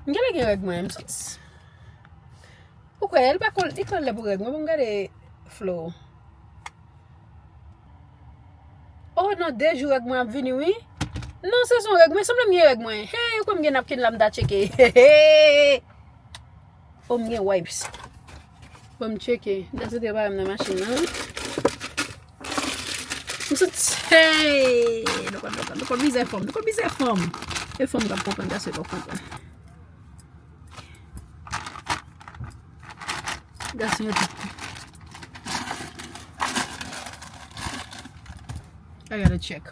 m genlè gen règ mwen, m santi. Ou kwè, li pa kole, li kole pou règ mwen, bon, gade Flo. Oh, nan de jou règ mwen ap vini, wi. Non, se son règ mwen, sanble m gen règ mwen. Hey, ou kwè m gen napkin la, m ta tcheke. Oh, m gen wipes. Bon, m tcheke. M ta soti bay m nan machin nan. M soti, hey! Nou konn, nou konn, nou konn mizè fanm, nou konn mizè fanm. E fanm k ap konprann, gason yo p ap konprann. Gason yo tout. I gotta check.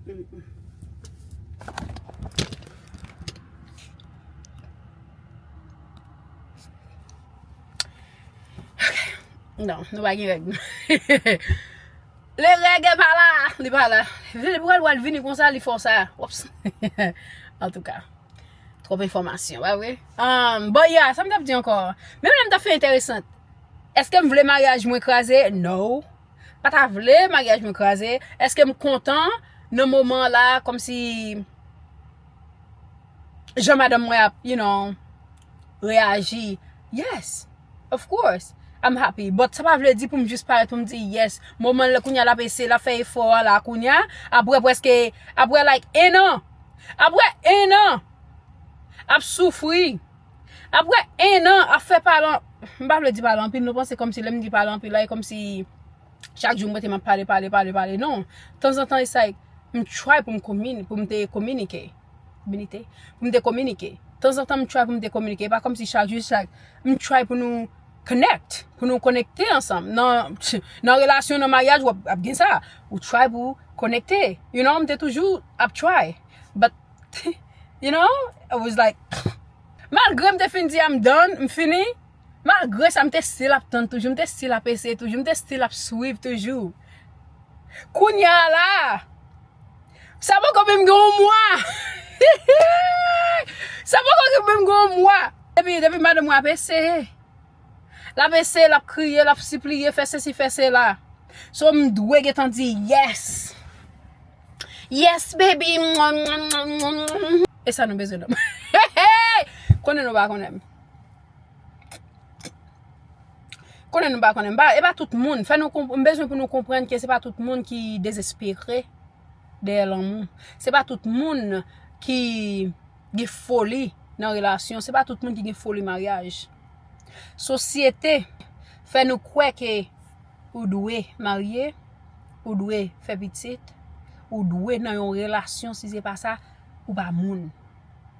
Mm-mm. Ok. Non, nou pa gen règ. Le règ pa la, li pa la. Vini pou al, al vini konsa, li fè w sa. Woups. Antouka, twòp enfòmasyon, pa vre? Um, bon, ya, sa m t ap di ankò. Menm lè m t ap fè enteresan, èske m vle maryaj mwen kraze? No. Pa ta vle maryaj mwen kraze. Èske m kontan nan moman la, kòmsi jan madanm mwen ap, you know, reyaji? Yes, of course, I'm happy. But sa pa vle di pou m jis parèt pou m di yes. Moman l kounye a l ap eseye, l ap fè efò a la kounye a. Apre prèske, apre like en an. Apre en an. Ap soufri. Apre en an, ap fè pale, m pa vle di pale anpil, nou panse kòmsi lè m di pale anpil la, e kòmsi chak jou m rete m ap pale, pale, pale, pale. Non. Tanzantan, it's like, m try pou m komin-, pou m te kominike. Kominite? Pou m te kominike. Tanzantan, m try pou m te kominike. E pa kòmsi chak jou, chak, m try pou nou connect, pou nou konekte ansanm. Nan, nan relasyon, nan maryaj, w ap, ap gen sa. Ou try pou konekte. You know, m te toujou ap try. But, you know, I was like, malgre m te fin di I'm done, m fini, malgre sa, m te still ap tann toujou, m te still ap eseye toujou, m te still ap swiv toujou. Kounye a la, sa poko menm gen yon mwa. Sa poko menm gen yon mwa. Depi, depi madanm mwen ap eseye. L ap eseye, l ap kriye, l ap sipliye, fè sesi, fè sela. So, m dwe gentan di yes. Yes, baby. E sa nou bezwen, non. Konnen nou pa konnen m. Konnen nou pa konnen m. Pa, e pa tout moun. Fè nou konp-, m bezwen pou nou konprann ke se pa tout moun ki dezespere dèyè lanmou. Se pa tout moun ki gen foli nan relasyon. Se pa tout moun ki gen foli maryaj. Sosyete fè nou kwè ke ou dwe marye, ou dwe fè pitit, ou dwe nan yon relasyon, si se pa sa, ou pa moun.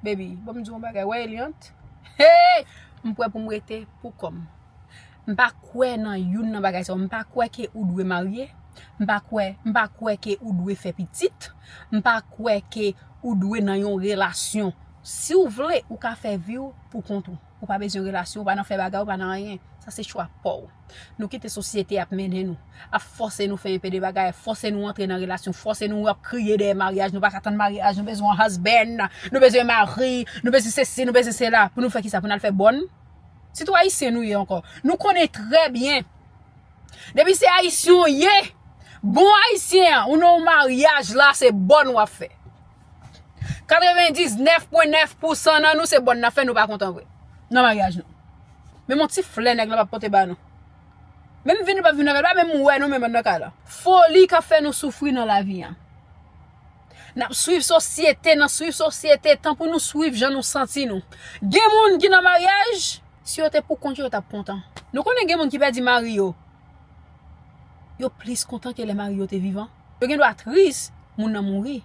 Baby, ban m di w yon bagay, wè Eliante? Hey! M prè pou m rete pou kò m. M pa kwè nan youn nan bagay sa yo. M pa kwè ke ou dwe marye. M pa kwè, m pa kwè ke ou dwe fè pitit. M pa kwè ke ou dwe nan yon relasyon. Si w vle, ou ka fè vi w pou kont ou. Ou pa bezwen relasyon, ou pa nan fè bagay, ou pa nan anyen. Sa se chwa pa w. Nou kite sosyete ap mennen nou, ap fòse nou fè enpe de bagay, fòse nou antre nan relasyon, fòse nou ap kriye dèyè maryaj, nou pa ka tann maryaj, nou bezwen yon husband, nou bezwen mari, nou bezwen sesi, nou bezwen sela. Pou nou fè kisa? Pou n al fè bòn? Se tou Ayisyen nou ye ankò. Nou konnen trè byen. Depi se Ayisyen w ye, bon Ayisyen an, ou nan yon maryaj la, se bòn w ap fè. Katrevendiznèf pwen nèf pousan nan nou, se bòn n ap fè, nou pa kontan vre. Nan maryaj nou. Men yon ti flè nèg la p ap pote ba nou. Menm vin nou p ap vin nan kay la, pa menm wè nou menm nan kay la. Foli k ap fè nou soufri nan lavi a. N ap swiv sosyete, n ap swiv sosyete, tan pou nou swiv jan nou santi nou. Gen moun ki nan maryaj, si yo te pou kont yo, yo t ap kontan. Nou konnen gen moun ki pèdi mari yo. Yo plis kontan ke lè mari yo te vivan. Yo gen dwa tris, moun nan mouri.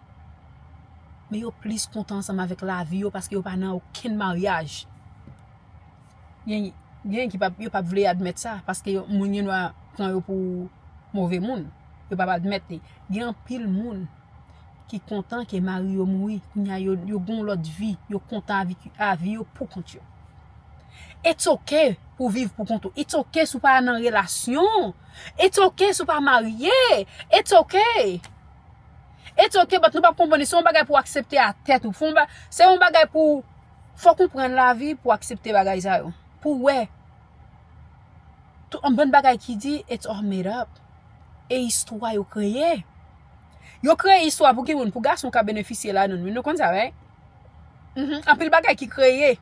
Men yo plis kontan ansanm avèk lavi yo paske yo pa nan okenn maryaj. Gen, gen ki p ap, yo p ap vle admèt sa, paske yo, moun gen dwa pran yo pou move moun. Yo p ap admèt li. Gen anpil moun ki kontan ke mari yo mouri, kounye a yo, yo gen yon lòt vi, yo kontan avi, avi yo pou kont yo. It's okay pou viv pou kont ou. It's okay si w pa nan relasyon. It's okay si w pa marye. It's okay. It's okay, but nou p ap konprann li. Se yon bagay pou w aksepte a tèt ou. Fò yon ba-, se yon bagay pou, fò w konprann lavi pou w aksepte bagay sa yo. Pou w wè. Tout yon bann bagay ki di, it's all made up. E istwa yo kreye. Yo kreye istwa pou ki moun? Pou gason ka benefisye ladan l. Nou konn sa, right? Mhm. Anpil bagay ki kreye,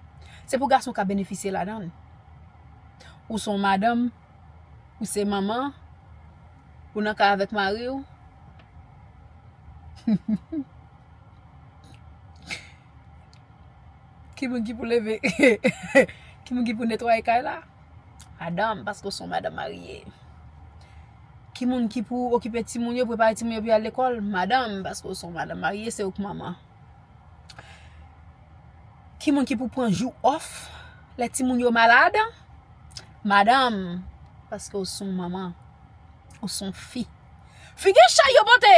se pou gason ka benefisye ladan l. Ou se yon madanm, ou se manman, ou nan kay avèk mari w. Ki moun ki pou leve? Ki moun ki pou netwaye kay la? Madanm, paske w se yon madanm marye. Ki moun ki pou okipe timoun yo, prepare timoun yo pou y al lekòl? Madanm, paske w se yon madanm marye, se ou k manman. Ki moun ki pou pran jou off lè timoun yo malad? Madanm, paske w se yon manman, ou se yon fi. Fi gen chay yo pote!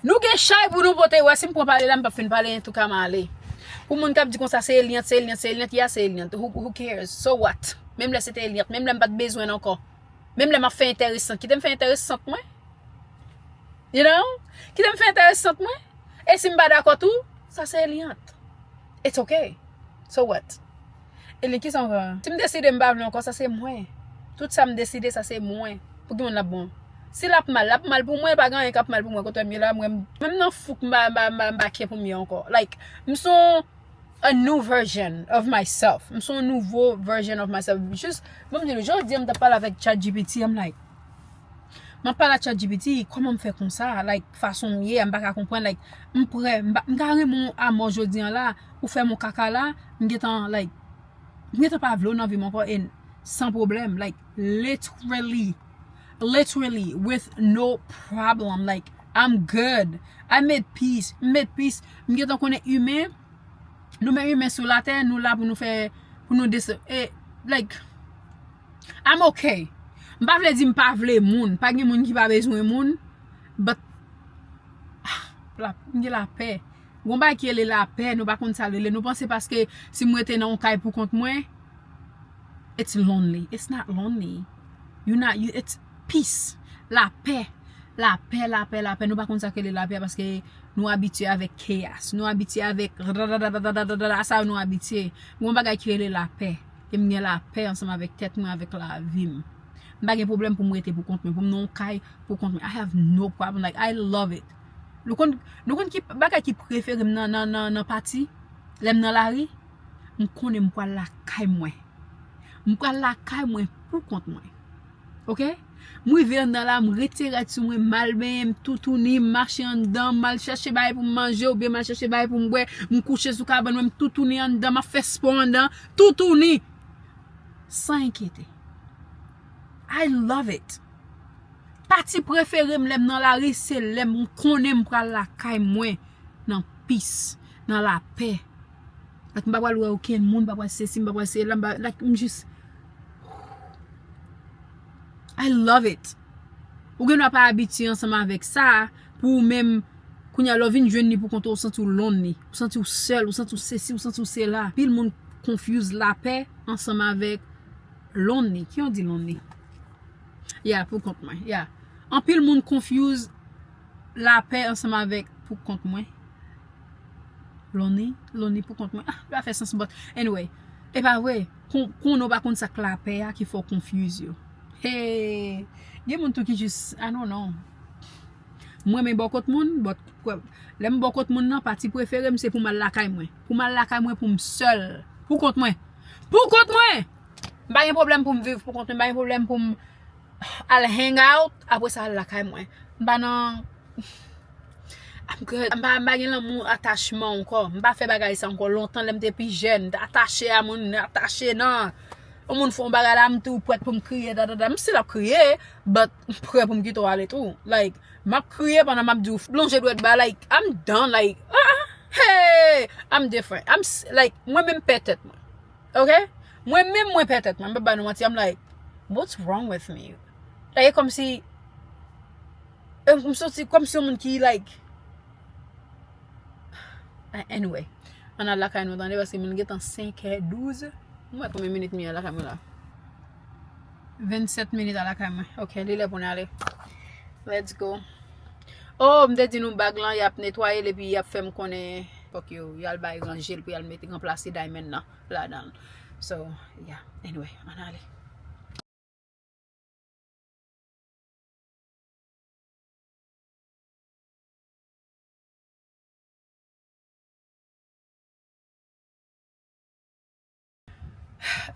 Nou gen chay pou nou pote. Wè, si m pran pale la, m p ap fin pale, antouka m ale. Pou moun k ap di konsa, se Eliante, se Eliante, se Eliante, ya se Eliante. Who, who cares? So what? Menm lè se te Eliante, menm lè m pa t bezwen l ankò. Menm lè m ap fè enteresant, kite m fè enteresant mwen. You know? Kite m fè enteresant mwen. E si m pa dakò tou, sa se Eliante. It's okay. So what? Eliante, kisa w fè? Si m deside m pa vle ankò, sa se mwen. Tout sa m deside, sa se mwen. Pou ki moun l ap bon? Si l ap mal, l ap mal pou mwen, pa gen anyen k ap mal pou mwen. Kote m ye la, mwen, menm nan fouk m pa, m pa, m pa, m pa care pou m ye ankò. Like, m se yon a new version of myself. M se yon nouvo version of myself. Jis, bon, m di nou, jodi a m t ap pale avèk ChatGPT, I'm like, m ap pale ak ChatGPT, kòman m fè konsa? Like, fason m ye, m pa ka konprann. Like, m prè, m pa, m ka renmen w amò jodi a la, ou fè m yon kaka la, m gentan, like, m gentan pa vle w nan vi m ankò, and san pwoblèm, like, literally, literally, with no problem, like, I'm good, I made peace, m made peace, m gentan konnen imen, nou menm imen sou latè, nou la pou nou fè, pou nou des-, e, like, I'm okay. M pa vle di m pa vle moun, pa gen moun ki pa bezwen moun, but, ah, la, m gen lapè. Gon bagay ki rele lapè, nou pa konn sa l rele. Nou panse paske si m rete nan yon kay pou kont mwen, it's lonely. It's not lonely. You not, you, it's peace. Lapè. Lapè, lapè, lapè. Nou pa konn sa k rele lapè paske nou abitye avèk chaos. Nou abitye avèk radadadadadadada. A sa nou abitye. Gon bagay ki rele lapè. E m gen lapè ansanm avèk tèt mwen, avèk lavi m. M pa gen pwoblèm pou m rete pou kont mwen, pou m nan yon kay pou kont mwen. I have no problem. Like, I love it. Nou konn, nou konn ki bagay ki prefere m nan, nan, nan, nan pati? Lè m nan lari, m konnen m pral lakay mwen. M pral lakay mwen pou kont mwen. Oke? M rive anndan la, m retire rad sou mwen, m al benyen, m toutouni, m mache anndan, m al chèche bagay pou m manje oubyen m al chèche bagay pou m bwè, m kouche sou kabann mwen, m toutouni anndan, m ap fè spò anndan, toutouni. San enkyete. I love it. Pati prefere m lè m nan lari, se lè m konnen m pral lakay mwen nan peace, nan lapè. Like, m pa pral wè okenn moun, m pa pral sesi, m pa pral sela, m pa, like, m jis, I love it. Ou gen dwa pa abitye ansanm avèk sa, pou ou menm, kounye a lè w vin jwenn li pou kont ou, ou santi w lonely, ou santi w sèl, ou santi w sesi, ou santi w sela. Anpil moun confuse lapè ansanm avèk lonely. Ki yon di lonely? Yeah, pou kont mwen. Yeah. Anpil moun confuse lapè ansanm avèk pou kont mwen. Lonely, lonely pou kont mwen. Ah, li pa fè sans, but anyway. E pa vre. Kon, konnen w pa konn sa k lapè a ki fè w confuse yo. Hey, gen moun tou ki jis, I don't know. Mwen renmen bò kot moun, but lè m bò kot moun nan, pati prefere m se pou m al lakay mwen. Pou m al lakay mwen pou m sèl. Pou kont mwen. Pou kont mwen! M pa gen pwoblèm pou m viv pou kont mwen, m pa gen pwoblèm pou m al hang out, apre sa al lakay mwen. M pa nan, I'm good. M pa, m pa gen lanmou atachman ankò. M pa fè bagay sa ankò. Lontan, lè m te pi jèn, m te atache a moun, atache nan yon moun fè yon bagay la, m tou prèt pou m kriye, dadada. M still ap kriye, but m prè pou m kite w ale tou. Like, m ap kriye pandan m ap di w lonje dwèt ba, like, I'm done, like, ah, hey, I'm different. I'm s- like, mwen menm pè tèt mwen. Ok? Mwen menm mwen pè tèt mwen. M pa ba nou manti, I'm like, what's wrong with me? Like, e kòmsi, e, m santi kòmsi yon moun ki, like, a- anyway, ann al lakay nou tande, paske m gentan senkè douz. M wè konbyen minit m ye a lakay mwen la. Vennsèt minit a lakay mwen. Ok, li lè pou n ale. Let's go. Oh, m te di nou bag lan, y ap netwaye l epi y ap fè m konnen. Fòk yo, y al bay ranje l pou y al mete ranplase diamond nan ladan l. So, yeah. Anyway, ann ale.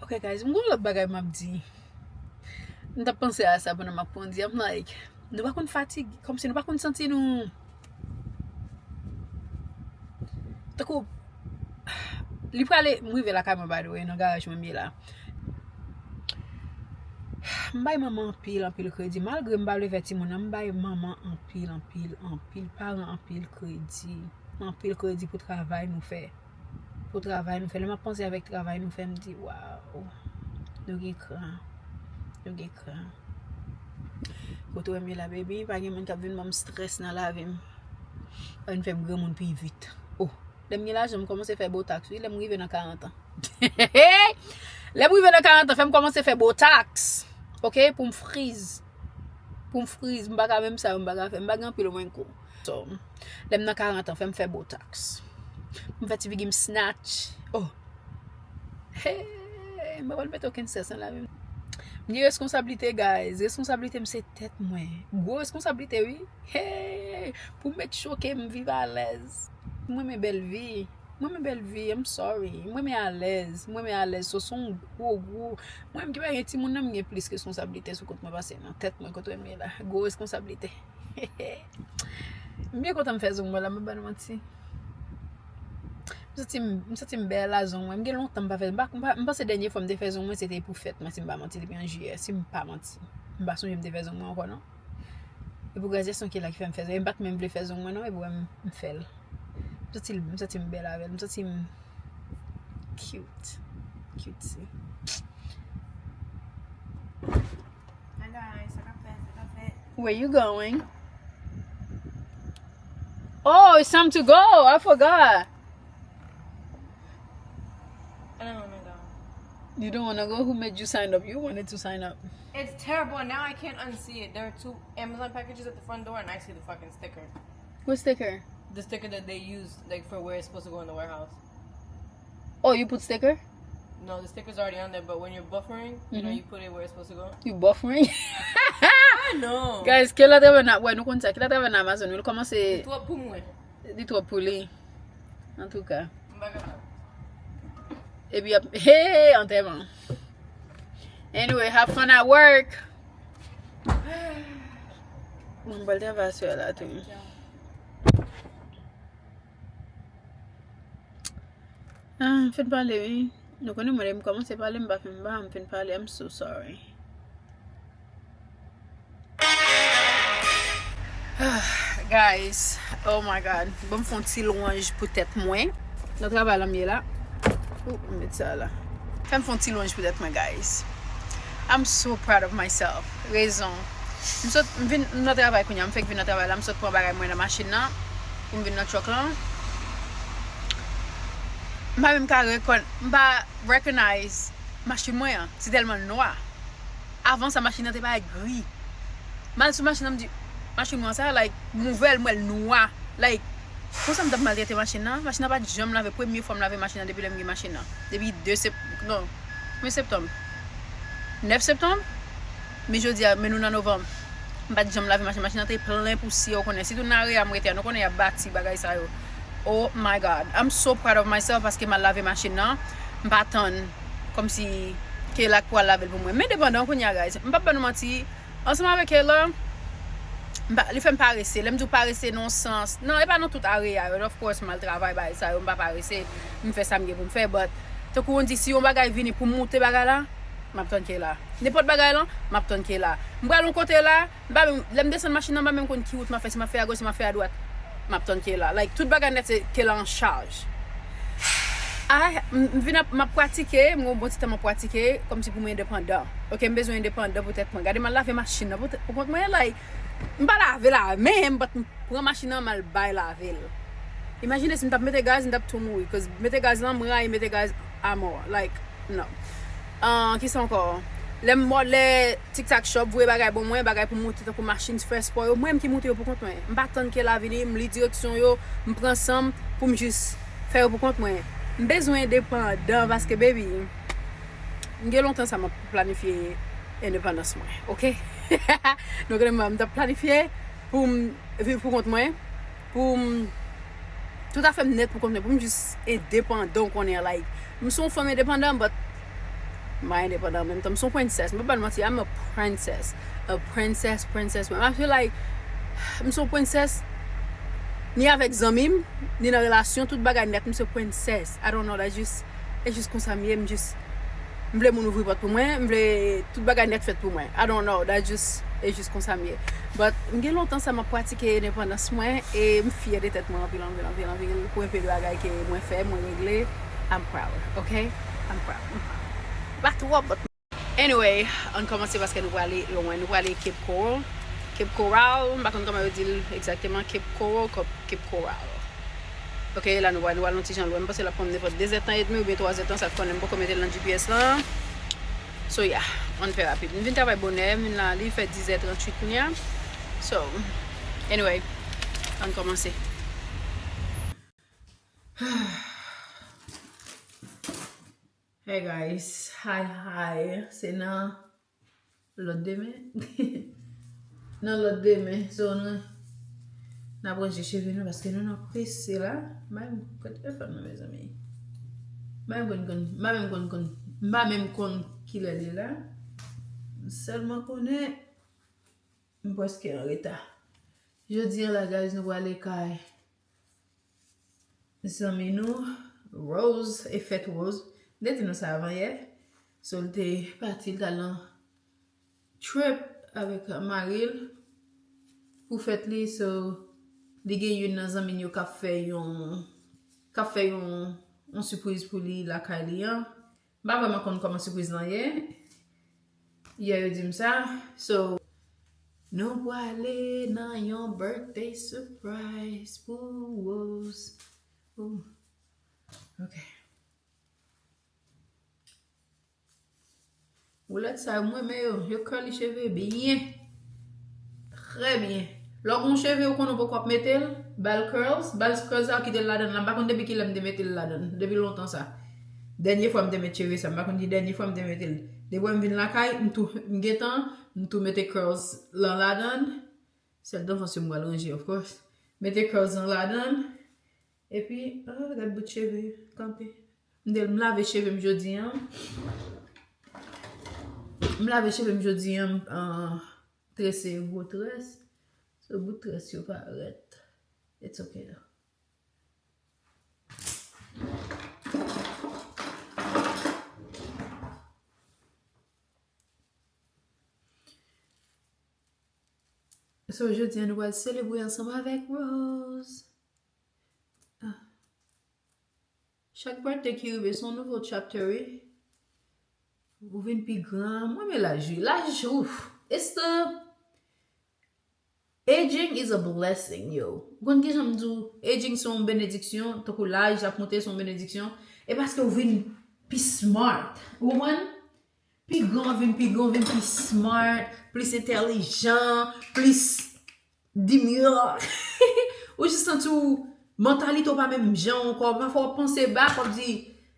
Ok, guys, m gon lòt bagay m ap di. M t ap panse a sa pandan m ap kondi. I'm like, nou pa konn fatige, kòmsi nou pa konn santi nou. Tankou, li prale, m rive lakay mwen, by the way, nan garaj mwen m ye la. M bay manman anpil, anpil kredi. Malgre m pa vle fè timoun nan, m bay manman anpil, anpil, anpil, paran anpil kredi. Anpil kredi pou travay nou fè. Pou travay nou fè. Lè m ap panse avèk travay nou fè, m di, waw, nou gen kran. Nou gen kran. Kote w ye la, baby, pa gen moun k ap vin ban m strès nan lavi m. Pa vin fè m granmoun pi vit. Oh, lè m gen lajan, m kòmanse fè botaks, wi, lè m rive nan karant an. Lè m rive nan karant an, fè m kòmanse fè botaks. Ok? Pou m friz. Pou m friz. M pa ka menm sa, m pa ka fè. M pa gen anpil mwen kou. So, lè m nan karant an, fè m fè botaks. M fè ti figi m snatch. Oh. Hey, m pa pral mete okenn stres nan lavi m. M gen reskonsablite, guys. Reskonsablite m se tèt mwen. Gwo reskonsablite, wi. Hey, pou make sure ke m viv alèz. M renmen bèl vi. M renmen bèl vi, I'm sorry. M renmen alèz. M renmen alèz. So, se yon gwo, gwo. Mwen menm ki pa gen timoun nan, m gen plis reskonsablite sou kont mwen pase nan tèt mwen, kote w ye la. Gwo reskonsablite. M byen kontan m fè zong mwen la, m pa ba nou manti. M santi m, m santi m bèl a zong mwen. M gen lontan m pa fè, m pa, m pa, m panse dènye fwa m te fè zong mwen, se te pou fèt mwen, si m pa manti, depi an jiyè, si m pa manti. M pa sonje m te fè zong mwen ankò, non. E pou gradyasyon ki la ki fè m fè zong. E m pa t menm vle fè zong mwen, non, e pou m, m fè l. M santi l, m santi m bèl avè l. M santi m cute. Cute, si. Hi guys, sa k ap fèt, sa k ap fèt. Where you going? Oh, it's time to go. I forgot. I don't wanna go. You don't wanna go? Who made you sign up? You wanted to sign up. It's terrible. Now I can't unsee it. There are two Amazon packages at the front door and I see the fucking sticker. What sticker? The sticker that they use, like, for where it's supposed to go in the warehouse. Oh, you put sticker? No, the sticker's already on there, but when you're buffering, you know, you put it where it's supposed to go. You buffering? I know. Guys, Kayla travay nan, wè, nou konn sa. Kayla travay nan Amazon, nou kòmanse. Li twòp pou mwen. Li twòp pou li. Antouka. M pa kapab. Epi ap, hey, antèman. Anyway, have fun at work. Mwen pral travay aswè la tou. Ah, m fin pale, wi. Nou konnen mwen, lè m kòmanse pale, m pa fin, m pa janm fin pale. I'm so sorry. Ah, guys, oh my God. Ban m fè yon ti lwanj pou tèt mwen. Nan travay la m ye la. Ou, m met sa la. Fè m fè yon ti lwanj pou tèt mwen, guys. I'm so proud of myself. Rezon. M sot, m vin, m nan travay kounye a. M fèk vin nan travay la. M sot pran bagay mwen nan machin nan. Pou m vin nan truck lan. M pa menm ka rekòn, m pa recognize machin mwen an. Se tèlman l nwa. Avan sa, machin nan te parèt gri. M al sou machin nan, m di, machin mwen sa, like, m ouvè l, m wè l nwa. Like, konsa m t ap maltrete machin nan. Machin nan pa t janm lave. Premye fwa m lave machin nan depi lè m gen machin nan. Depi de sep-, non, konbyen septanm? Nèf septanm? Men jodi a, men nou nan novanm. M pa t janm lave machin. Machin nan te plen pousyè, ou konnen. Sitou nan area m rete a, nou konnen y ap bati bagay sa yo. Oh my God. I'm so proud of myself paske m al lave machin nan. M pa tann kòmsi Kayla k pral lave l pou mwen. Men depandan kounye a, guys. M p ap ban nou manti. Ansanm avèk Kayla, M pa- li fè m parese. Lè m di w parese nan sans, non, e pa nan tout area yo, of course, m al travay, bagay sa yo, m pa parese, m fè sa m gen pou m fè, but tankou on di, si yon bagay vini pou m moute bagay la, m ap tann ke la. Nenpòt bagay lan, m ap tann ke la. M pral yon kote la, m pa menm- lè m desann machin nan, m pa menm konn ki wout m ap fè, si m ap fè agoch, si m ap fè adwat, m ap tann ke la. Like, tout bagay nèt se ke la an chaj. Ah, m m vin ap- m ap pratike, m gen yon bon ti tan m ap pratike, kòmsi pou mwen endepandan. Ok, m bezwen endepandan pou tèt mwen. Gade m al lave machin nan pou tèt- pou kont mwen, like, m pa lave la menm, but m pran machin nan, m al bay lave l. Imajine si m t ap mete gaz, m t ap tou mouri, cause mete gaz lan, m rayi mete gaz a mò. Like, non. Ah, kisa ankò? Lè m mò- lè TikTok Shop voye bagay ban mwen, bagay pou m moute tankou machin, fè spò yo, mwen menm ki moute yo pou kont mwen. M pa tann ke la vini, m li direksyon yo, m pran san m pou m jis fè yo pou kont mwen. M bezwen endepandan paske, baby, m gen lontan sa m ap planifye endepandans mwen, ok? Nou konnen mwen, m t ap planifye pou m viv pou kont mwen, pou m tout afè m nèt pou kont mwen, pou m jis endepandan, w konnen, like, m se yon fanm endepandan, but m pa endepandan an menm tan. M se yon prensès. M pa ba n manti, I'm a princess. A princess, princess. Mwen, I feel like m se yon prensès, ni avèk zanmi m, ni nan relasyon, tout bagay nèt, m se prensès. I don't know, that's just, e jis konsa m ye, m jis, m vle moun ouvri pòt pou mwen, m vle tout bagay nèt fèt pou mwen. I don't know, that's just, e jis konsa m ye. But m gen lontan sa m ap pratike endepandans mwen, e m fyè de tèt mwen anpil, anpil, anpil, anpil, pou enpe de bagay ke mwen fè, mwen regle. I'm proud, ok? I'm proud. Pa twòp, but anyway, ann kòmanse paske nou prale lwen. Nou prale Cape Coral. Cape Coral, m pa konn kòman yo di l egzakteman, Cape Coral, Cape, Cape Coral. Ok, la nou pral, nou pral yon ti jan lwen. M panse l ap pran m nenpòt de zèdtan edmi oubyen twa zèdtan, sa k konnen m poko mete l nan G P S lan. So, yeah, ann fè rapid. M vin travay bonè, m vin la, li fè diz è tranntuit kounye a. So, anyway, ann kòmanse. Hey guys, hi hi, se nan lòt demen. Nan lòt demen, so nou, n ap ranje cheve nou paske nou nan prese la. M pa menm konn telefòn nan, mezanmi. M pa menm konn, konn, m pa menm konn, konn, m pa menm konn kilè li la. M sèlman konnen m prèske an reta. Jodi a la, guys, nou prale kay zanmi nou, Rose, e fèt Rose. M te di nou sa avan yè. So, l te pati, l t al nan trip avèk mari l pou fèt li. So, li gen youn nan zanmi n yo k ap fè yon, k ap fè yon, yon sipriz pou li lakay li an. M pa vrèman konn kòman sipriz lan ye. Yè yo di m sa. So, nou prale nan yon birthday surprise pou Rose. Ooh. Ok. Woulèt sa yo, m renmen yo. Yo curly cheve byen. Trè byen. Lè w gon cheve ou konnen w poko ap mete l, ba l curls, ba l curls sa, kite l ladan l la. M pa konn depi kilè m te mete l ladan l. Depi lontan sa. Dènye fwa m te met cheve sa, m pa konn ki dènye fwa m te mete l. Depi m vin lakay, m tou, m gentan, m tou mete curls lan ladan l. Sèl danfans yo m pral ranje, of course. Mete curls lan ladan l. Epi, ah, gad bout cheve kanpe. M te, m lave cheve m jodi an. M lave cheve m jodi an, m, ah, trese gwo très. So, bout très yo parèt. It's okay, though. So, jodi an, nou pral selebre ansanm avèk Rose. Ah. Chak birthday ki rive, se yon nouvo chapter, wi. Ou vin pi gran. Mwen, men laj, wi. Laj, ouf. It's the, aging is a blessing, yo. Ou konn kijan m di w, aging se yon benediksyon, tankou laj ap monte, se yon benediksyon. E paske ou vin pi smart. Ou konprann? Pi gran w vin pi gran, w vin pi smart, plis entèlijan, plis demure. Ou jis santi w, mantalite w pa menm jan ankò. Pafwa w ap panse bak, w ap di,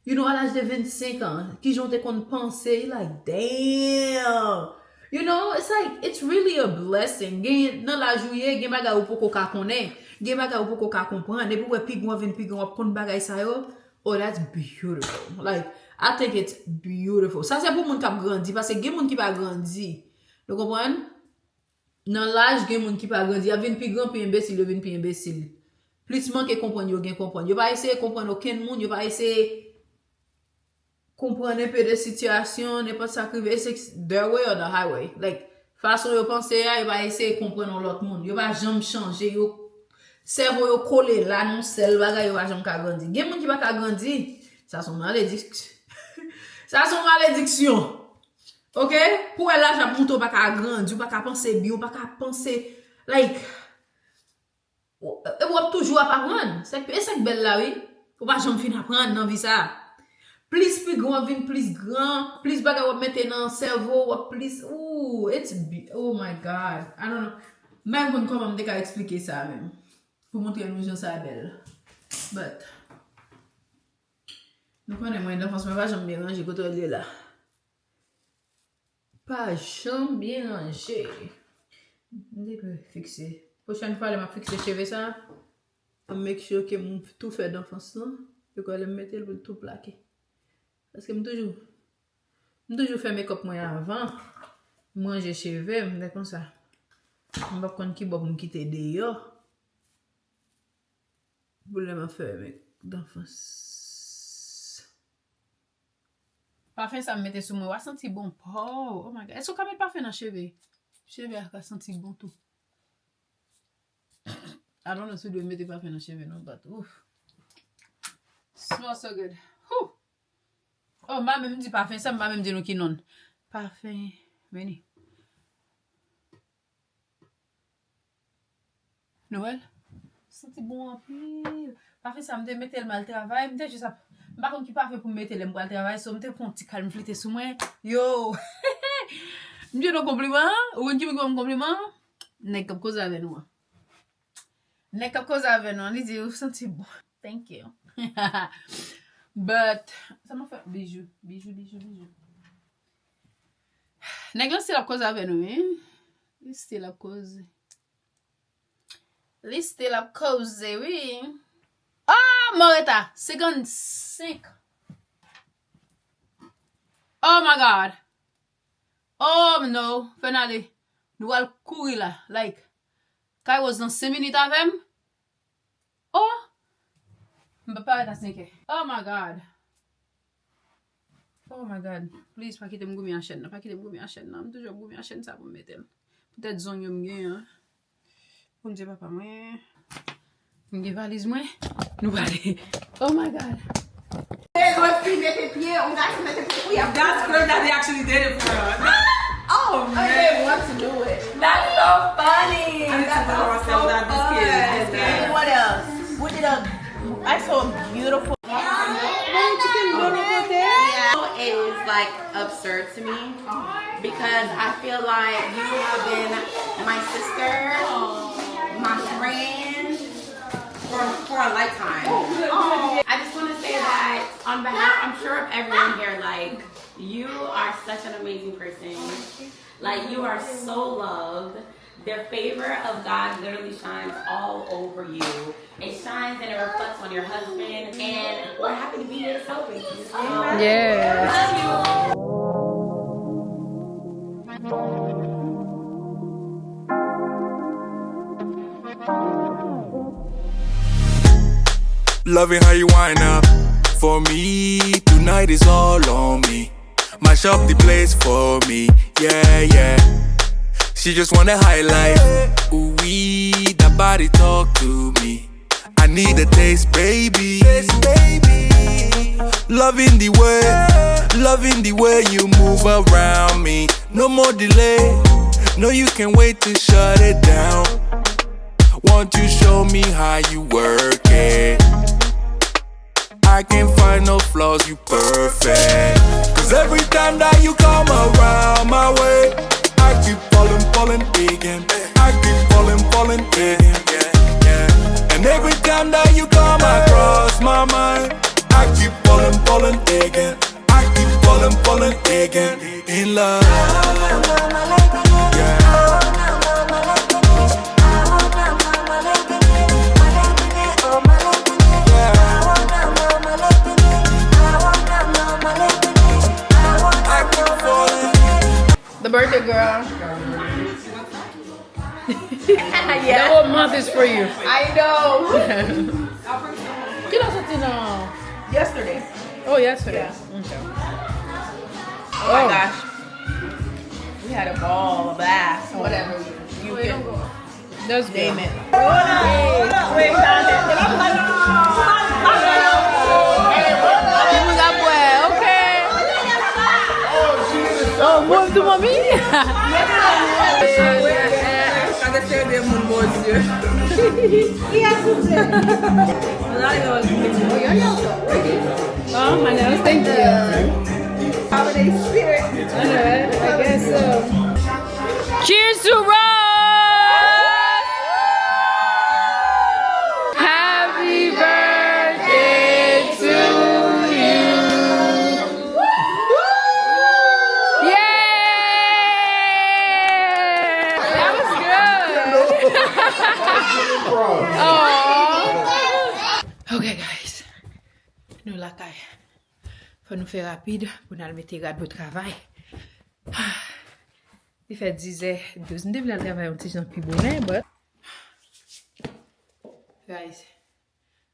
you know, a laj de vennsenk an, kijan w te konn panse, you like, damn. You know, it's like, it's really a blessing. Gen, nan laj ou ye, gen bagay ou poko ka konnen, gen bagay ou poko ka konprann. Epi w wè pi gran w vin pi gran, w ap konn bagay sa yo. Oh, that's beautiful. Like, I think it's beautiful. Sa se pou moun k ap grandi, paske gen moun ki pa grandi. Nou konprann? nan laj, gen moun ki pa grandi, y ap vin pi gran, pi enbesil, yo vin pi enbesil. Plis manke konprann yo gen konprann. Yo pa eseye konprann okenn moun, yo pa eseye konprann enpe de sitiyasyon, nenpòt sa k rive, se their way or the highway. Like, fason yo panse a, yo pa eseye konprann yon lòt moun. Yo pa janm chanje, yo, sèvo yo kole la nan sèl bagay, yo pa janm ka grandi. Gen moun ki pa ka grandi, sa se yon malediksyon. Sa se yon malediksyon. Oke? Pou wè laj ap moute, ou pa ka grandi, ou pa ka panse byen, ou pa ka panse, like, w-, w ap toujou ap aprann. Sa k, e sa k bèl la, wi. Ou pa janm fin aprann nan vi sa. Plis pi gran w ap vin plis gran, plis bagay w ap mete nan sèvo, w ap plis, ooh, it's be-, oh my God. I don't know. M pa konn kòman m te ka eksplike sa menm. Pou montre nou jan sa bèl. But, nou konnen mwen, nan fòs mwen pa janm byen ranje kote w ye la. Pa janm byen ranje. M te dwe fikse. Pwochèn fwa lè m ap fikse cheve sa, m make sure ke m tou fè danfans lan. Yo kwè lè m mete l pou l tou plake. Paske m toujou, m toujou fè makeup mwen avan. M ranje cheve m, lè konsa. M p ap konn ki bò pou m kite deyò. Pou lè m ap fè make danfans. Pafen sa m mete sou mwen, w a santi bon paw. Oh my God. Èske w ka met pafen nan cheve? Cheve a ka santi bon tou. I don't know si w dwe mete pafen nan cheve non, but oof. Smells so good. Whew. Oh, m pa menm di pafen sa, m pa menm di nou ki non. Pafen, meni. Nou wè l? Santi bon anpil. Pafen sa, m te mete l m al travay, m te jis ap, m pa konn ki pafen pou m mete lè m pral travay, so m te pran yon ti kal m flite sou mwen. Yo! M jwenn yon konpliman, ou konn ki moun ki ban m konpliman? Nèg k ap koze avè nou an. Nèg k ap koze avè nou an, li di, ou santi bon. Thank you. But, sa m ap fè? Bijou, bijou, bijou, bijou. Nèg lan still ap koze avè nou, wi. Li still ap koze. Li still ap koze, wi. Oh, Moreta, senkannsenk. Oh my God. Oh, no. Fè n ale. Nou al kouri la. Like, Kay Rose nan senk minit avè m. Oh! M pa parèt a senkè. Oh my God. Oh my God. Please, pa kite m goumen a chèn nan. Pa kite m goumen a chèn nan. M toujou ap goumen a chèn sa pou m mete l. Poutèt zong yo m gen an. Bondye papa mwen. M gen valiz mwen. Nou prale. Oh my God. Mwen fi mete pye, yon gason mete pye pou y ap. That's great that they actually did it for her. Oh, man. They want to do it. That's so funny. I need to go outside without this kid. What else? We did a, I saw a beautiful. Mwen ti ken dlo nan kote. Is, like, absurd to me because I feel like you have been my sister, my friend for, for a lifetime. I just want to say that on behalf, I'm sure, of everyone here, like, you are such an amazing person. Like, you are so loved. The favor of God literally shines all over you. It shines and it reflects on your husband. And we're happy to be here to celebrate you. Yeah. Love you. Loving how you wind up for me. Tonight is all on me. Mash up the place for me, yeah, yeah. She just wanna high life. Ooh, wee, that body talk to me. I need a taste, baby. Loving the way, loving the way you move around me. No more delay. No, you can't wait to shut it down. Won't you show me how you work it? I can't find no flaws, you perfect. 'Cause every time that you come around my way, I keep falling, falling again. I keep falling, falling again. And every time that you come across my mind, I keep falling, falling again. I keep falling, falling again. In love. Yeah. The birthday girl. The whole month is for you. I know. Ki lè w soti nan? Yesterday. Oh, yesterday. Yeah. Okay. Oh my gosh. We had a ball, a blast, whatever. You can name it. That's good. Ki moun ap wè? Okay. Oh, move to mommy. Gade serye de moun, Bondye. Ki a souple? Oh, your nails look pretty. Oh, my nails, thank you. Holiday spirit. I know, right? I guess so. Cheers to Rose! Happy birthday to you! Yay! That was good. Aw. Okay, guys. Nou lakay. Fò nou fè rapid pou n al mete rad pou travay. Li fè dizè douz. M te vle al travay yon ti jan pi bonè, but guys,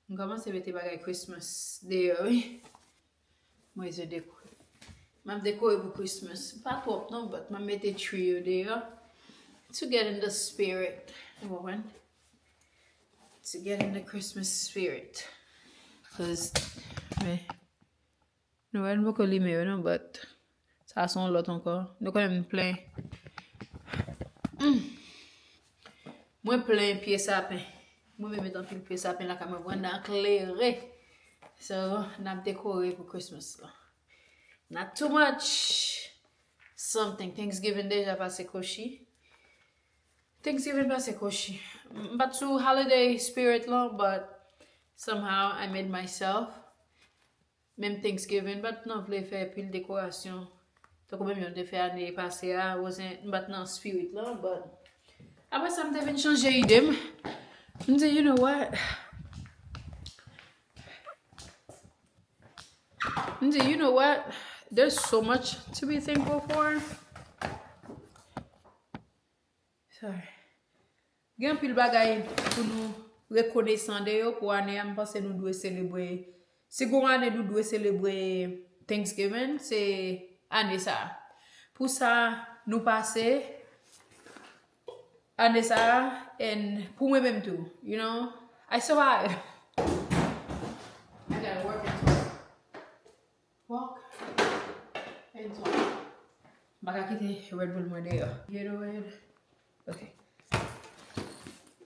m kòmanse mete bagay Christmas deyò, wi. Mwen, je dekore. M ap dekore pou Christmas. Pa twòp non, but m ap mete tree yo deyò. To get in the spirit. Ou konprann? To get in the Christmas spirit. 'Cause, men, nou wè, nou poko limen yo non, but sa se yon lòt ankò. Nou konnen m plen. Mm. Mwen plen pye sapen. Mwen menm met anpil pye sapen lakay mwen, vwanda klere. So, n ap dekore pou Christmas la. Not too much. Something. Thanksgiving deja pase kochi. Thanksgiving pase kochi. M pa t sou holiday spirit lan, but somehow I made myself. Menm Thanksgiving, m pa t nan vle fè pil dekorasyon. Tankou menm jan m te fè ane pase a, wasn't, m pa t nan spirit lan, but apre sa, m te vin chanje ide m. M di, you know what? M di, you know what? There's so much to be thankful for. Sorry. Gen anpil bagay pou nou rekonesan de yo pou ane a. M panse nou dwe selebre. Si gon ane nou dwe selebre Thanksgiving, se ane sa a. Pou sa nou pase ane sa a, and pou mwen menm tou, you know, I survive. I gotta work and talk. Walk and talk. M pa ka kite Red Bull mwen deyò. Gatorade. Ok.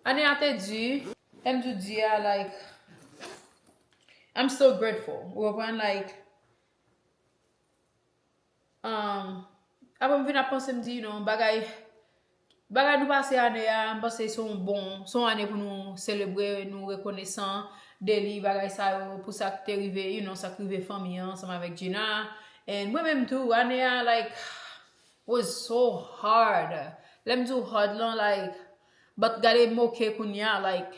Ane a te di, M di di a, like, I'm still grateful. Ou konprann, like, um, apre m vin ap panse, m di, you know, bagay, bagay nou pase ane a, m panse se yon bon, se yon ane pou nou selebre, nou rekonesan de li, bagay sa yo, pou sa k te rive, you know, sa k rive fanmi an, ansanm avèk Gina. And mwen menm tou, ane a, like, was so hard. Lè m di w hard lan, like, but gade m ok kounye a, like,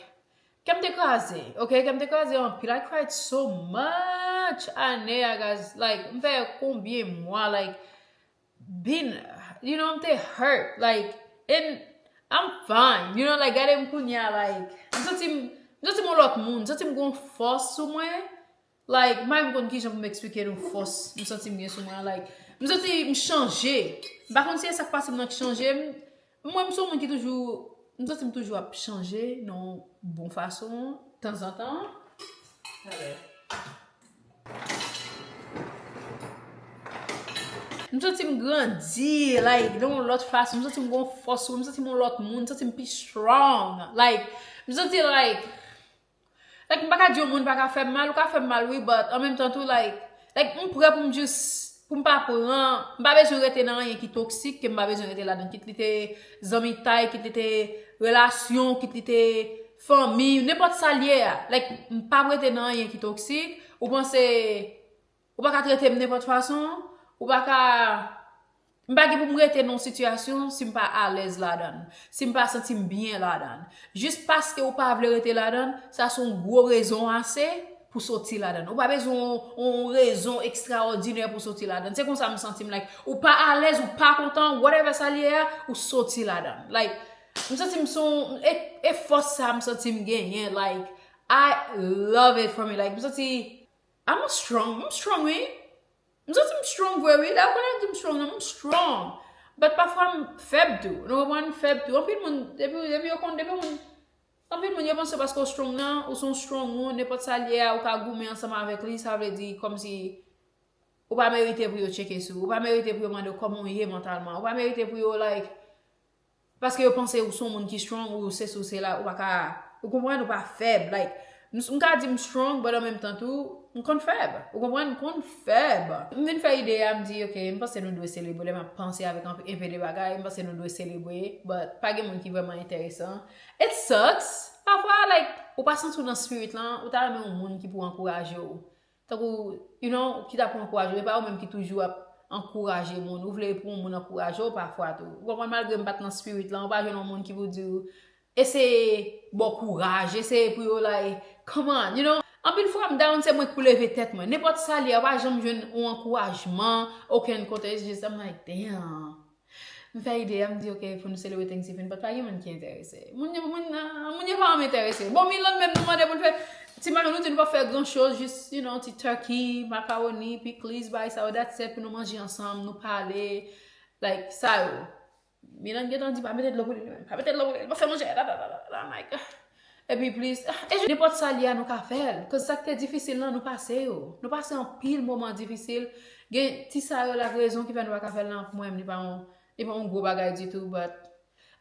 kè m te kraze, ok? Kè m te kraze anpil. I cried so much ane a, guys. Like, m fè konbyen mwa, like, been, you know, m te hurt, like, and I'm fine, you know, like, gade m kounye a, like, m santi m, m santi m yon lòt moun, m santi m gon fòs sou mwen, like, m pa menm konn kijan pou m eksplike nou fòs m santi m gen sou mwen an, like, m santi m chanje, m pa konn si e sa k pase m nan ki chanje m, mwen, m se yon moun ki toujou, m santi m toujou ap chanje nan yon bon fason, tanzantan. M santi m grandi, like, nan yon lòt fason. M santi m gon fòs sou mwen, m santi m yon lòt moun, m santi m pi strong. Like, m santi, like, like, m pa ka di yon moun pa ka fè m mal, ou ka fè m mal, wi, but an menm tan tou, like, like, m prè pou m jis, pou m pa pran, m pa bezwen rete nan anyen ki toksik, ke m pa bezwen rete ladan, kit li te zanmitay, kit li te relasyon, kit li te fanmi, nenpòt sa l ye a. Like, m p ap rete nan anyen ki toksik, ou panse, ou pa ka trete m nenpòt fason, ou pa ka, m pa gen pou m rete nan yon sitiyasyon si m pa alèz ladan l, si m pa santi m byen ladan l. Jis paske ou pa vle rete ladan l, sa se yon gwo rezon ase pou soti ladan l. Ou pa bezwen yon, yon rezon ekstraòdinè pou soti ladan l. Se konsa m santi m, like, ou pa alèz, ou pa kontan, whatever sa l ye a, ou soti ladan l. Like, M santi m se yon, e, e fòs sa m santi m genyen, like, I love it for me, like, m santi, I'm a strong, m strong, wi. M santi m strong vre, wi. Lè yo konnen m di m strong, non, m strong. But pafwa m fèb tou. Nou konprann? M fèb tou. Anpil moun, depi, depi yo konn, depi moun, anpil moun, yo panse paske w strong nan, ou se yon strong moun, nenpòt sa l ye a, ou ka goumen ansanm avèk li, sa vle di kòmsi ou pa merite pou yo tcheke sou ou, ou pa merite pou yo mande w kòman w ye mantalman, ou pa merite pou yo, like, paske yo panse ou se yon moun ki strong, ou sesi, ou sela, ou pa ka, ou konprann, ou pa fèb. Like, m, m ka di m strong, but an menm tan tou, m konn fèb. Ou konprann? M konn fèb. M vin fè ide a, m di, ok, m panse nou dwe selebre. Lè m ap panse avèk anpe, enpe de bagay, m panse nou dwe selebre, but pa gen moun ki vrèman enteresan. It sucks. Pafwa, like, ou pa santi w nan spirit lan, ou ta renmen yon moun ki pou ankouraje w. Tankou, you know, ki ta pou ankouraje w. E pa ou menm ki toujou ap ankouraje moun. Ou vle pou yon moun ankouraje w pafwa tou. Ou konprann, malgre m pa t nan spirit lan, ou pa jwenn yon moun ki pou di w, eseye ba w kouraj, eseye pou yo, like, come on, you know. Anpil fwa m down, se mwen k pou leve tèt mwen. Nenpòt sa l ye a, ou pa janm jwenn yon ankourajman okenn kote. It's just, I'm like, damn. M fè ide a, m di, ok, pou nou selebre Thanksgiving, but pa gen moun ki enterese. Moun yo, moun, ah, moun yo pa janm enterese. Bon, Milan menm, nou mande pou l fè ti makaroni, nou pa fè gran choz, jis, you know, ti turkey, macaroni, pickles, bagay sa yo, that's it, pou nou manje ansanm, nou pale, like, sa yo. Milan gentan di, pa mete dlo pou li, li menm. Pa mete dlo pou li, li pa fè manje, la, la, la, la, la, my God. Epi plis, ah, e nenpòt sa l ye a, nou ka fè l. Cause sa k te difisil lan, nou pase yo. Nou pase anpil moman difisil. Gen ti sa yo la, rezon ki fè nou pa ka fè l lan, pou mwen, li pa yon, li pa yon gwo bagay ditou, but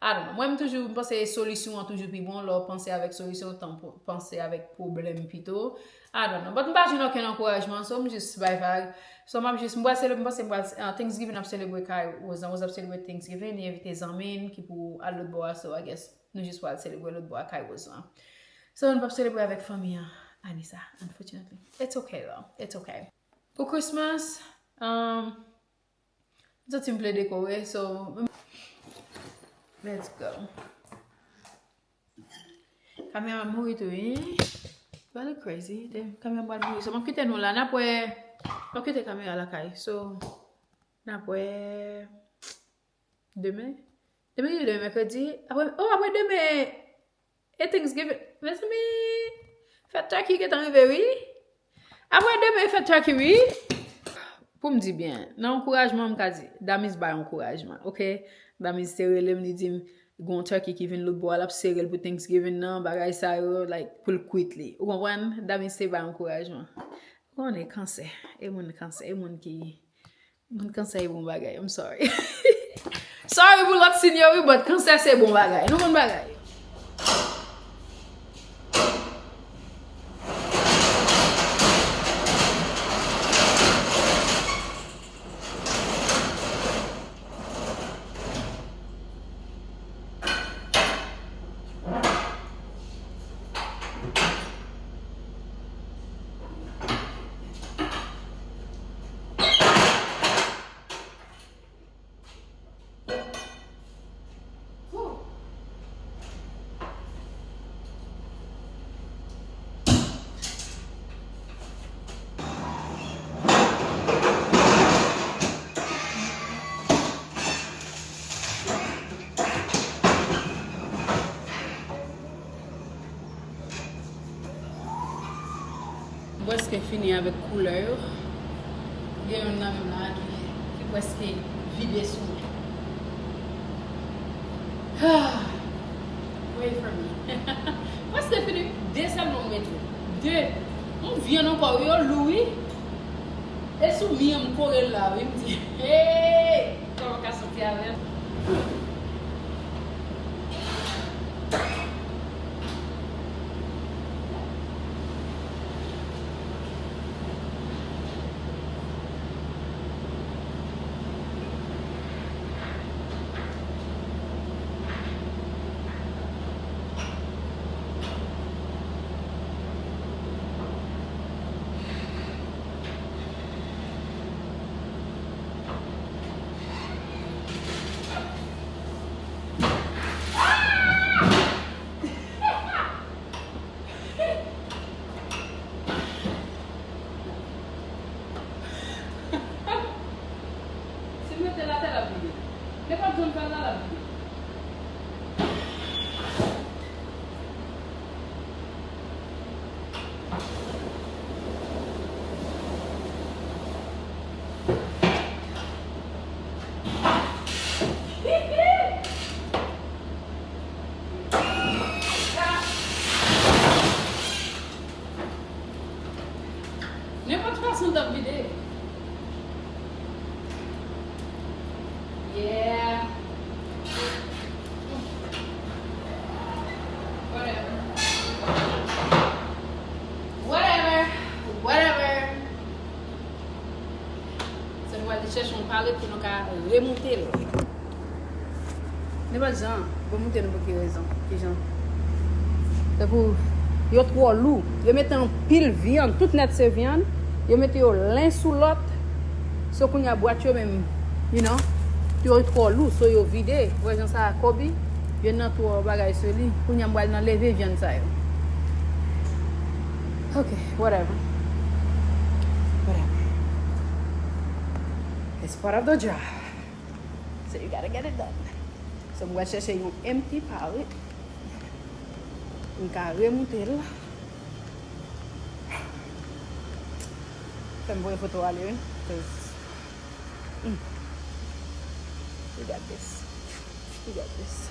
I don't know. Mwen, m toujou, m panse solisyon an toujou pi bon lè w panse avèk solisyon, tan pou panse avèk pwoblèm pito. I don't know. But m pa jwenn okenn ankourajman, so m jis bay vag. So m ap jis, m pral selebre, m panse m pral, ah, Thanksgiving ap selebre kay Rose lan. Rose ap selebre Thanksgiving, li envite zanmi l ki pou al lòt bò a, so I guess nou jis pral selebre lòt bò a kay Rose lan. So, nou p ap selebre avèk fanmi an, Anissa, unfortunately. It's okay, though. It's okay. Pou Christmas, um, m santi m vle dekore, so, let's go. Kamera mouri tou, wi. Ba li crazy. Damn, kamera pral mouri. So, m ap kite nou la. N ap wè, m ap kite kamera lakay. So, n ap wè. Demen? Demen ki demen, mèkredi? Apre, oh, apre demen, e Thanksgiving. Mezanmi, fèt turkey gentan rive, wi. Apre demen, e fèt turkey, wi. Pou m di byen, nan ankourajman, m ka di, Damis bay ankourajman, ok? Damis te rele m, li di m, gon turkey ki vin lòt bò a, l ap sere l pou Thanksgiving nan, bagay sa yo, like, pou l kwit li. Ou konprann? Damis te bay ankourajman. Ou konnen kansè, e moun kansè, e moun ki Moun kansè e bon bagay, I'm sorry. Sorry pou lòt siy yo wi, but kansè se bon bagay. Nou konn bagay. M prèske fini avèk koulè yo. Gen youn nan menm la ki, ki prèske vide sou mwen. Ah, pray for me. Prèske fini. De sèlman m rete. De. Yon vyann ankò, wi, yo lou, wi. E sou mi an, m kore l la, wi, m di, hey! Kòman w ka soti avè l? Vide. Yeah. Whatever. Whatever. Whatever. So nou pral chèche yon palèt pou nou ka remoute l. Nenpòt jan, bon, moute nou pou ki rezon, ki jan. Se pou yo twò lou. Yo mete anpil vyann, tout nèt se vyann. Yo mete yo len sou lòt. So kounye a bwat yo menm, you know, yo twò lou, so yo vide. Ou wè jan sa a Kobe, yo nan twò bagay sou li. Kounye a m pral nan leve vyann sa yo. Ok, whatever. Whatever. It's part of the job. So you gotta get it done. So m pral chèche yon empty pallet. M ka remoute l. Fè m voye foto ale, wi. 'Cause, mm. We got this. We got this.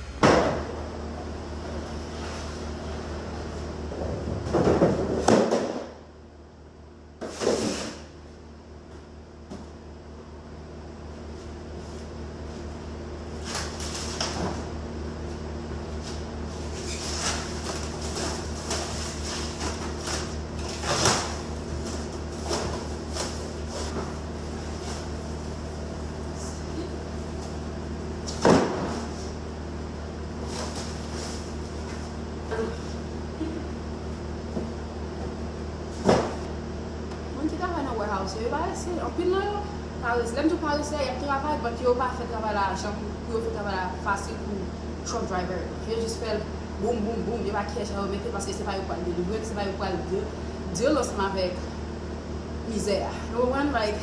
Moun ki travay nan warehouse yo, yo parese. Anpil nan yo parese. Lè m di w parese, y ap travay, but yo pa fè travay la jan pou, pou yo fè travay la fasil pou truck driver yo. Yo jis fè l boum, boum, boum. Yo pa kè jan yo mete, paske se pa yo k pral delivre l, se pa yo k pral de-, deal ansanm avèk mizè a. Nou konprann? Like,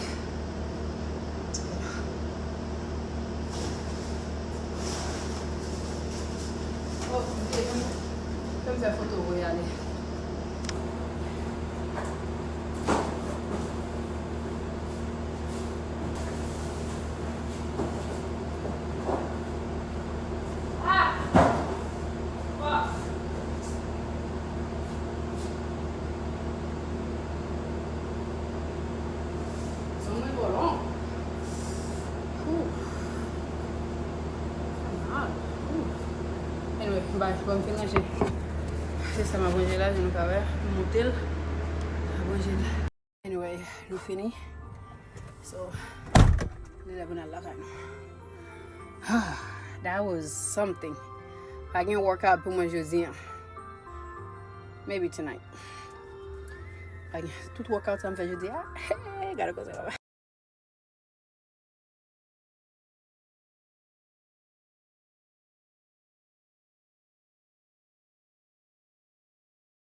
Oh, m bliye, fè m, fè m fè foto voye ale. Ah! Fuck! Zong mwen twò long. Ooh. Fè mal. Ooh. Anyway, bye. Bon, m fin ranje. Se sa m ap ranje la, jan nou ka wè. M monte l. M ap ranje l. Anyway, nou fini. So, li lè pou n al lakay nou. That was something. Pa gen workout pou mwen jodi a. Maybe tonight. Pa gen, tout workout sa m fè jodi a. Hey, gade koze la.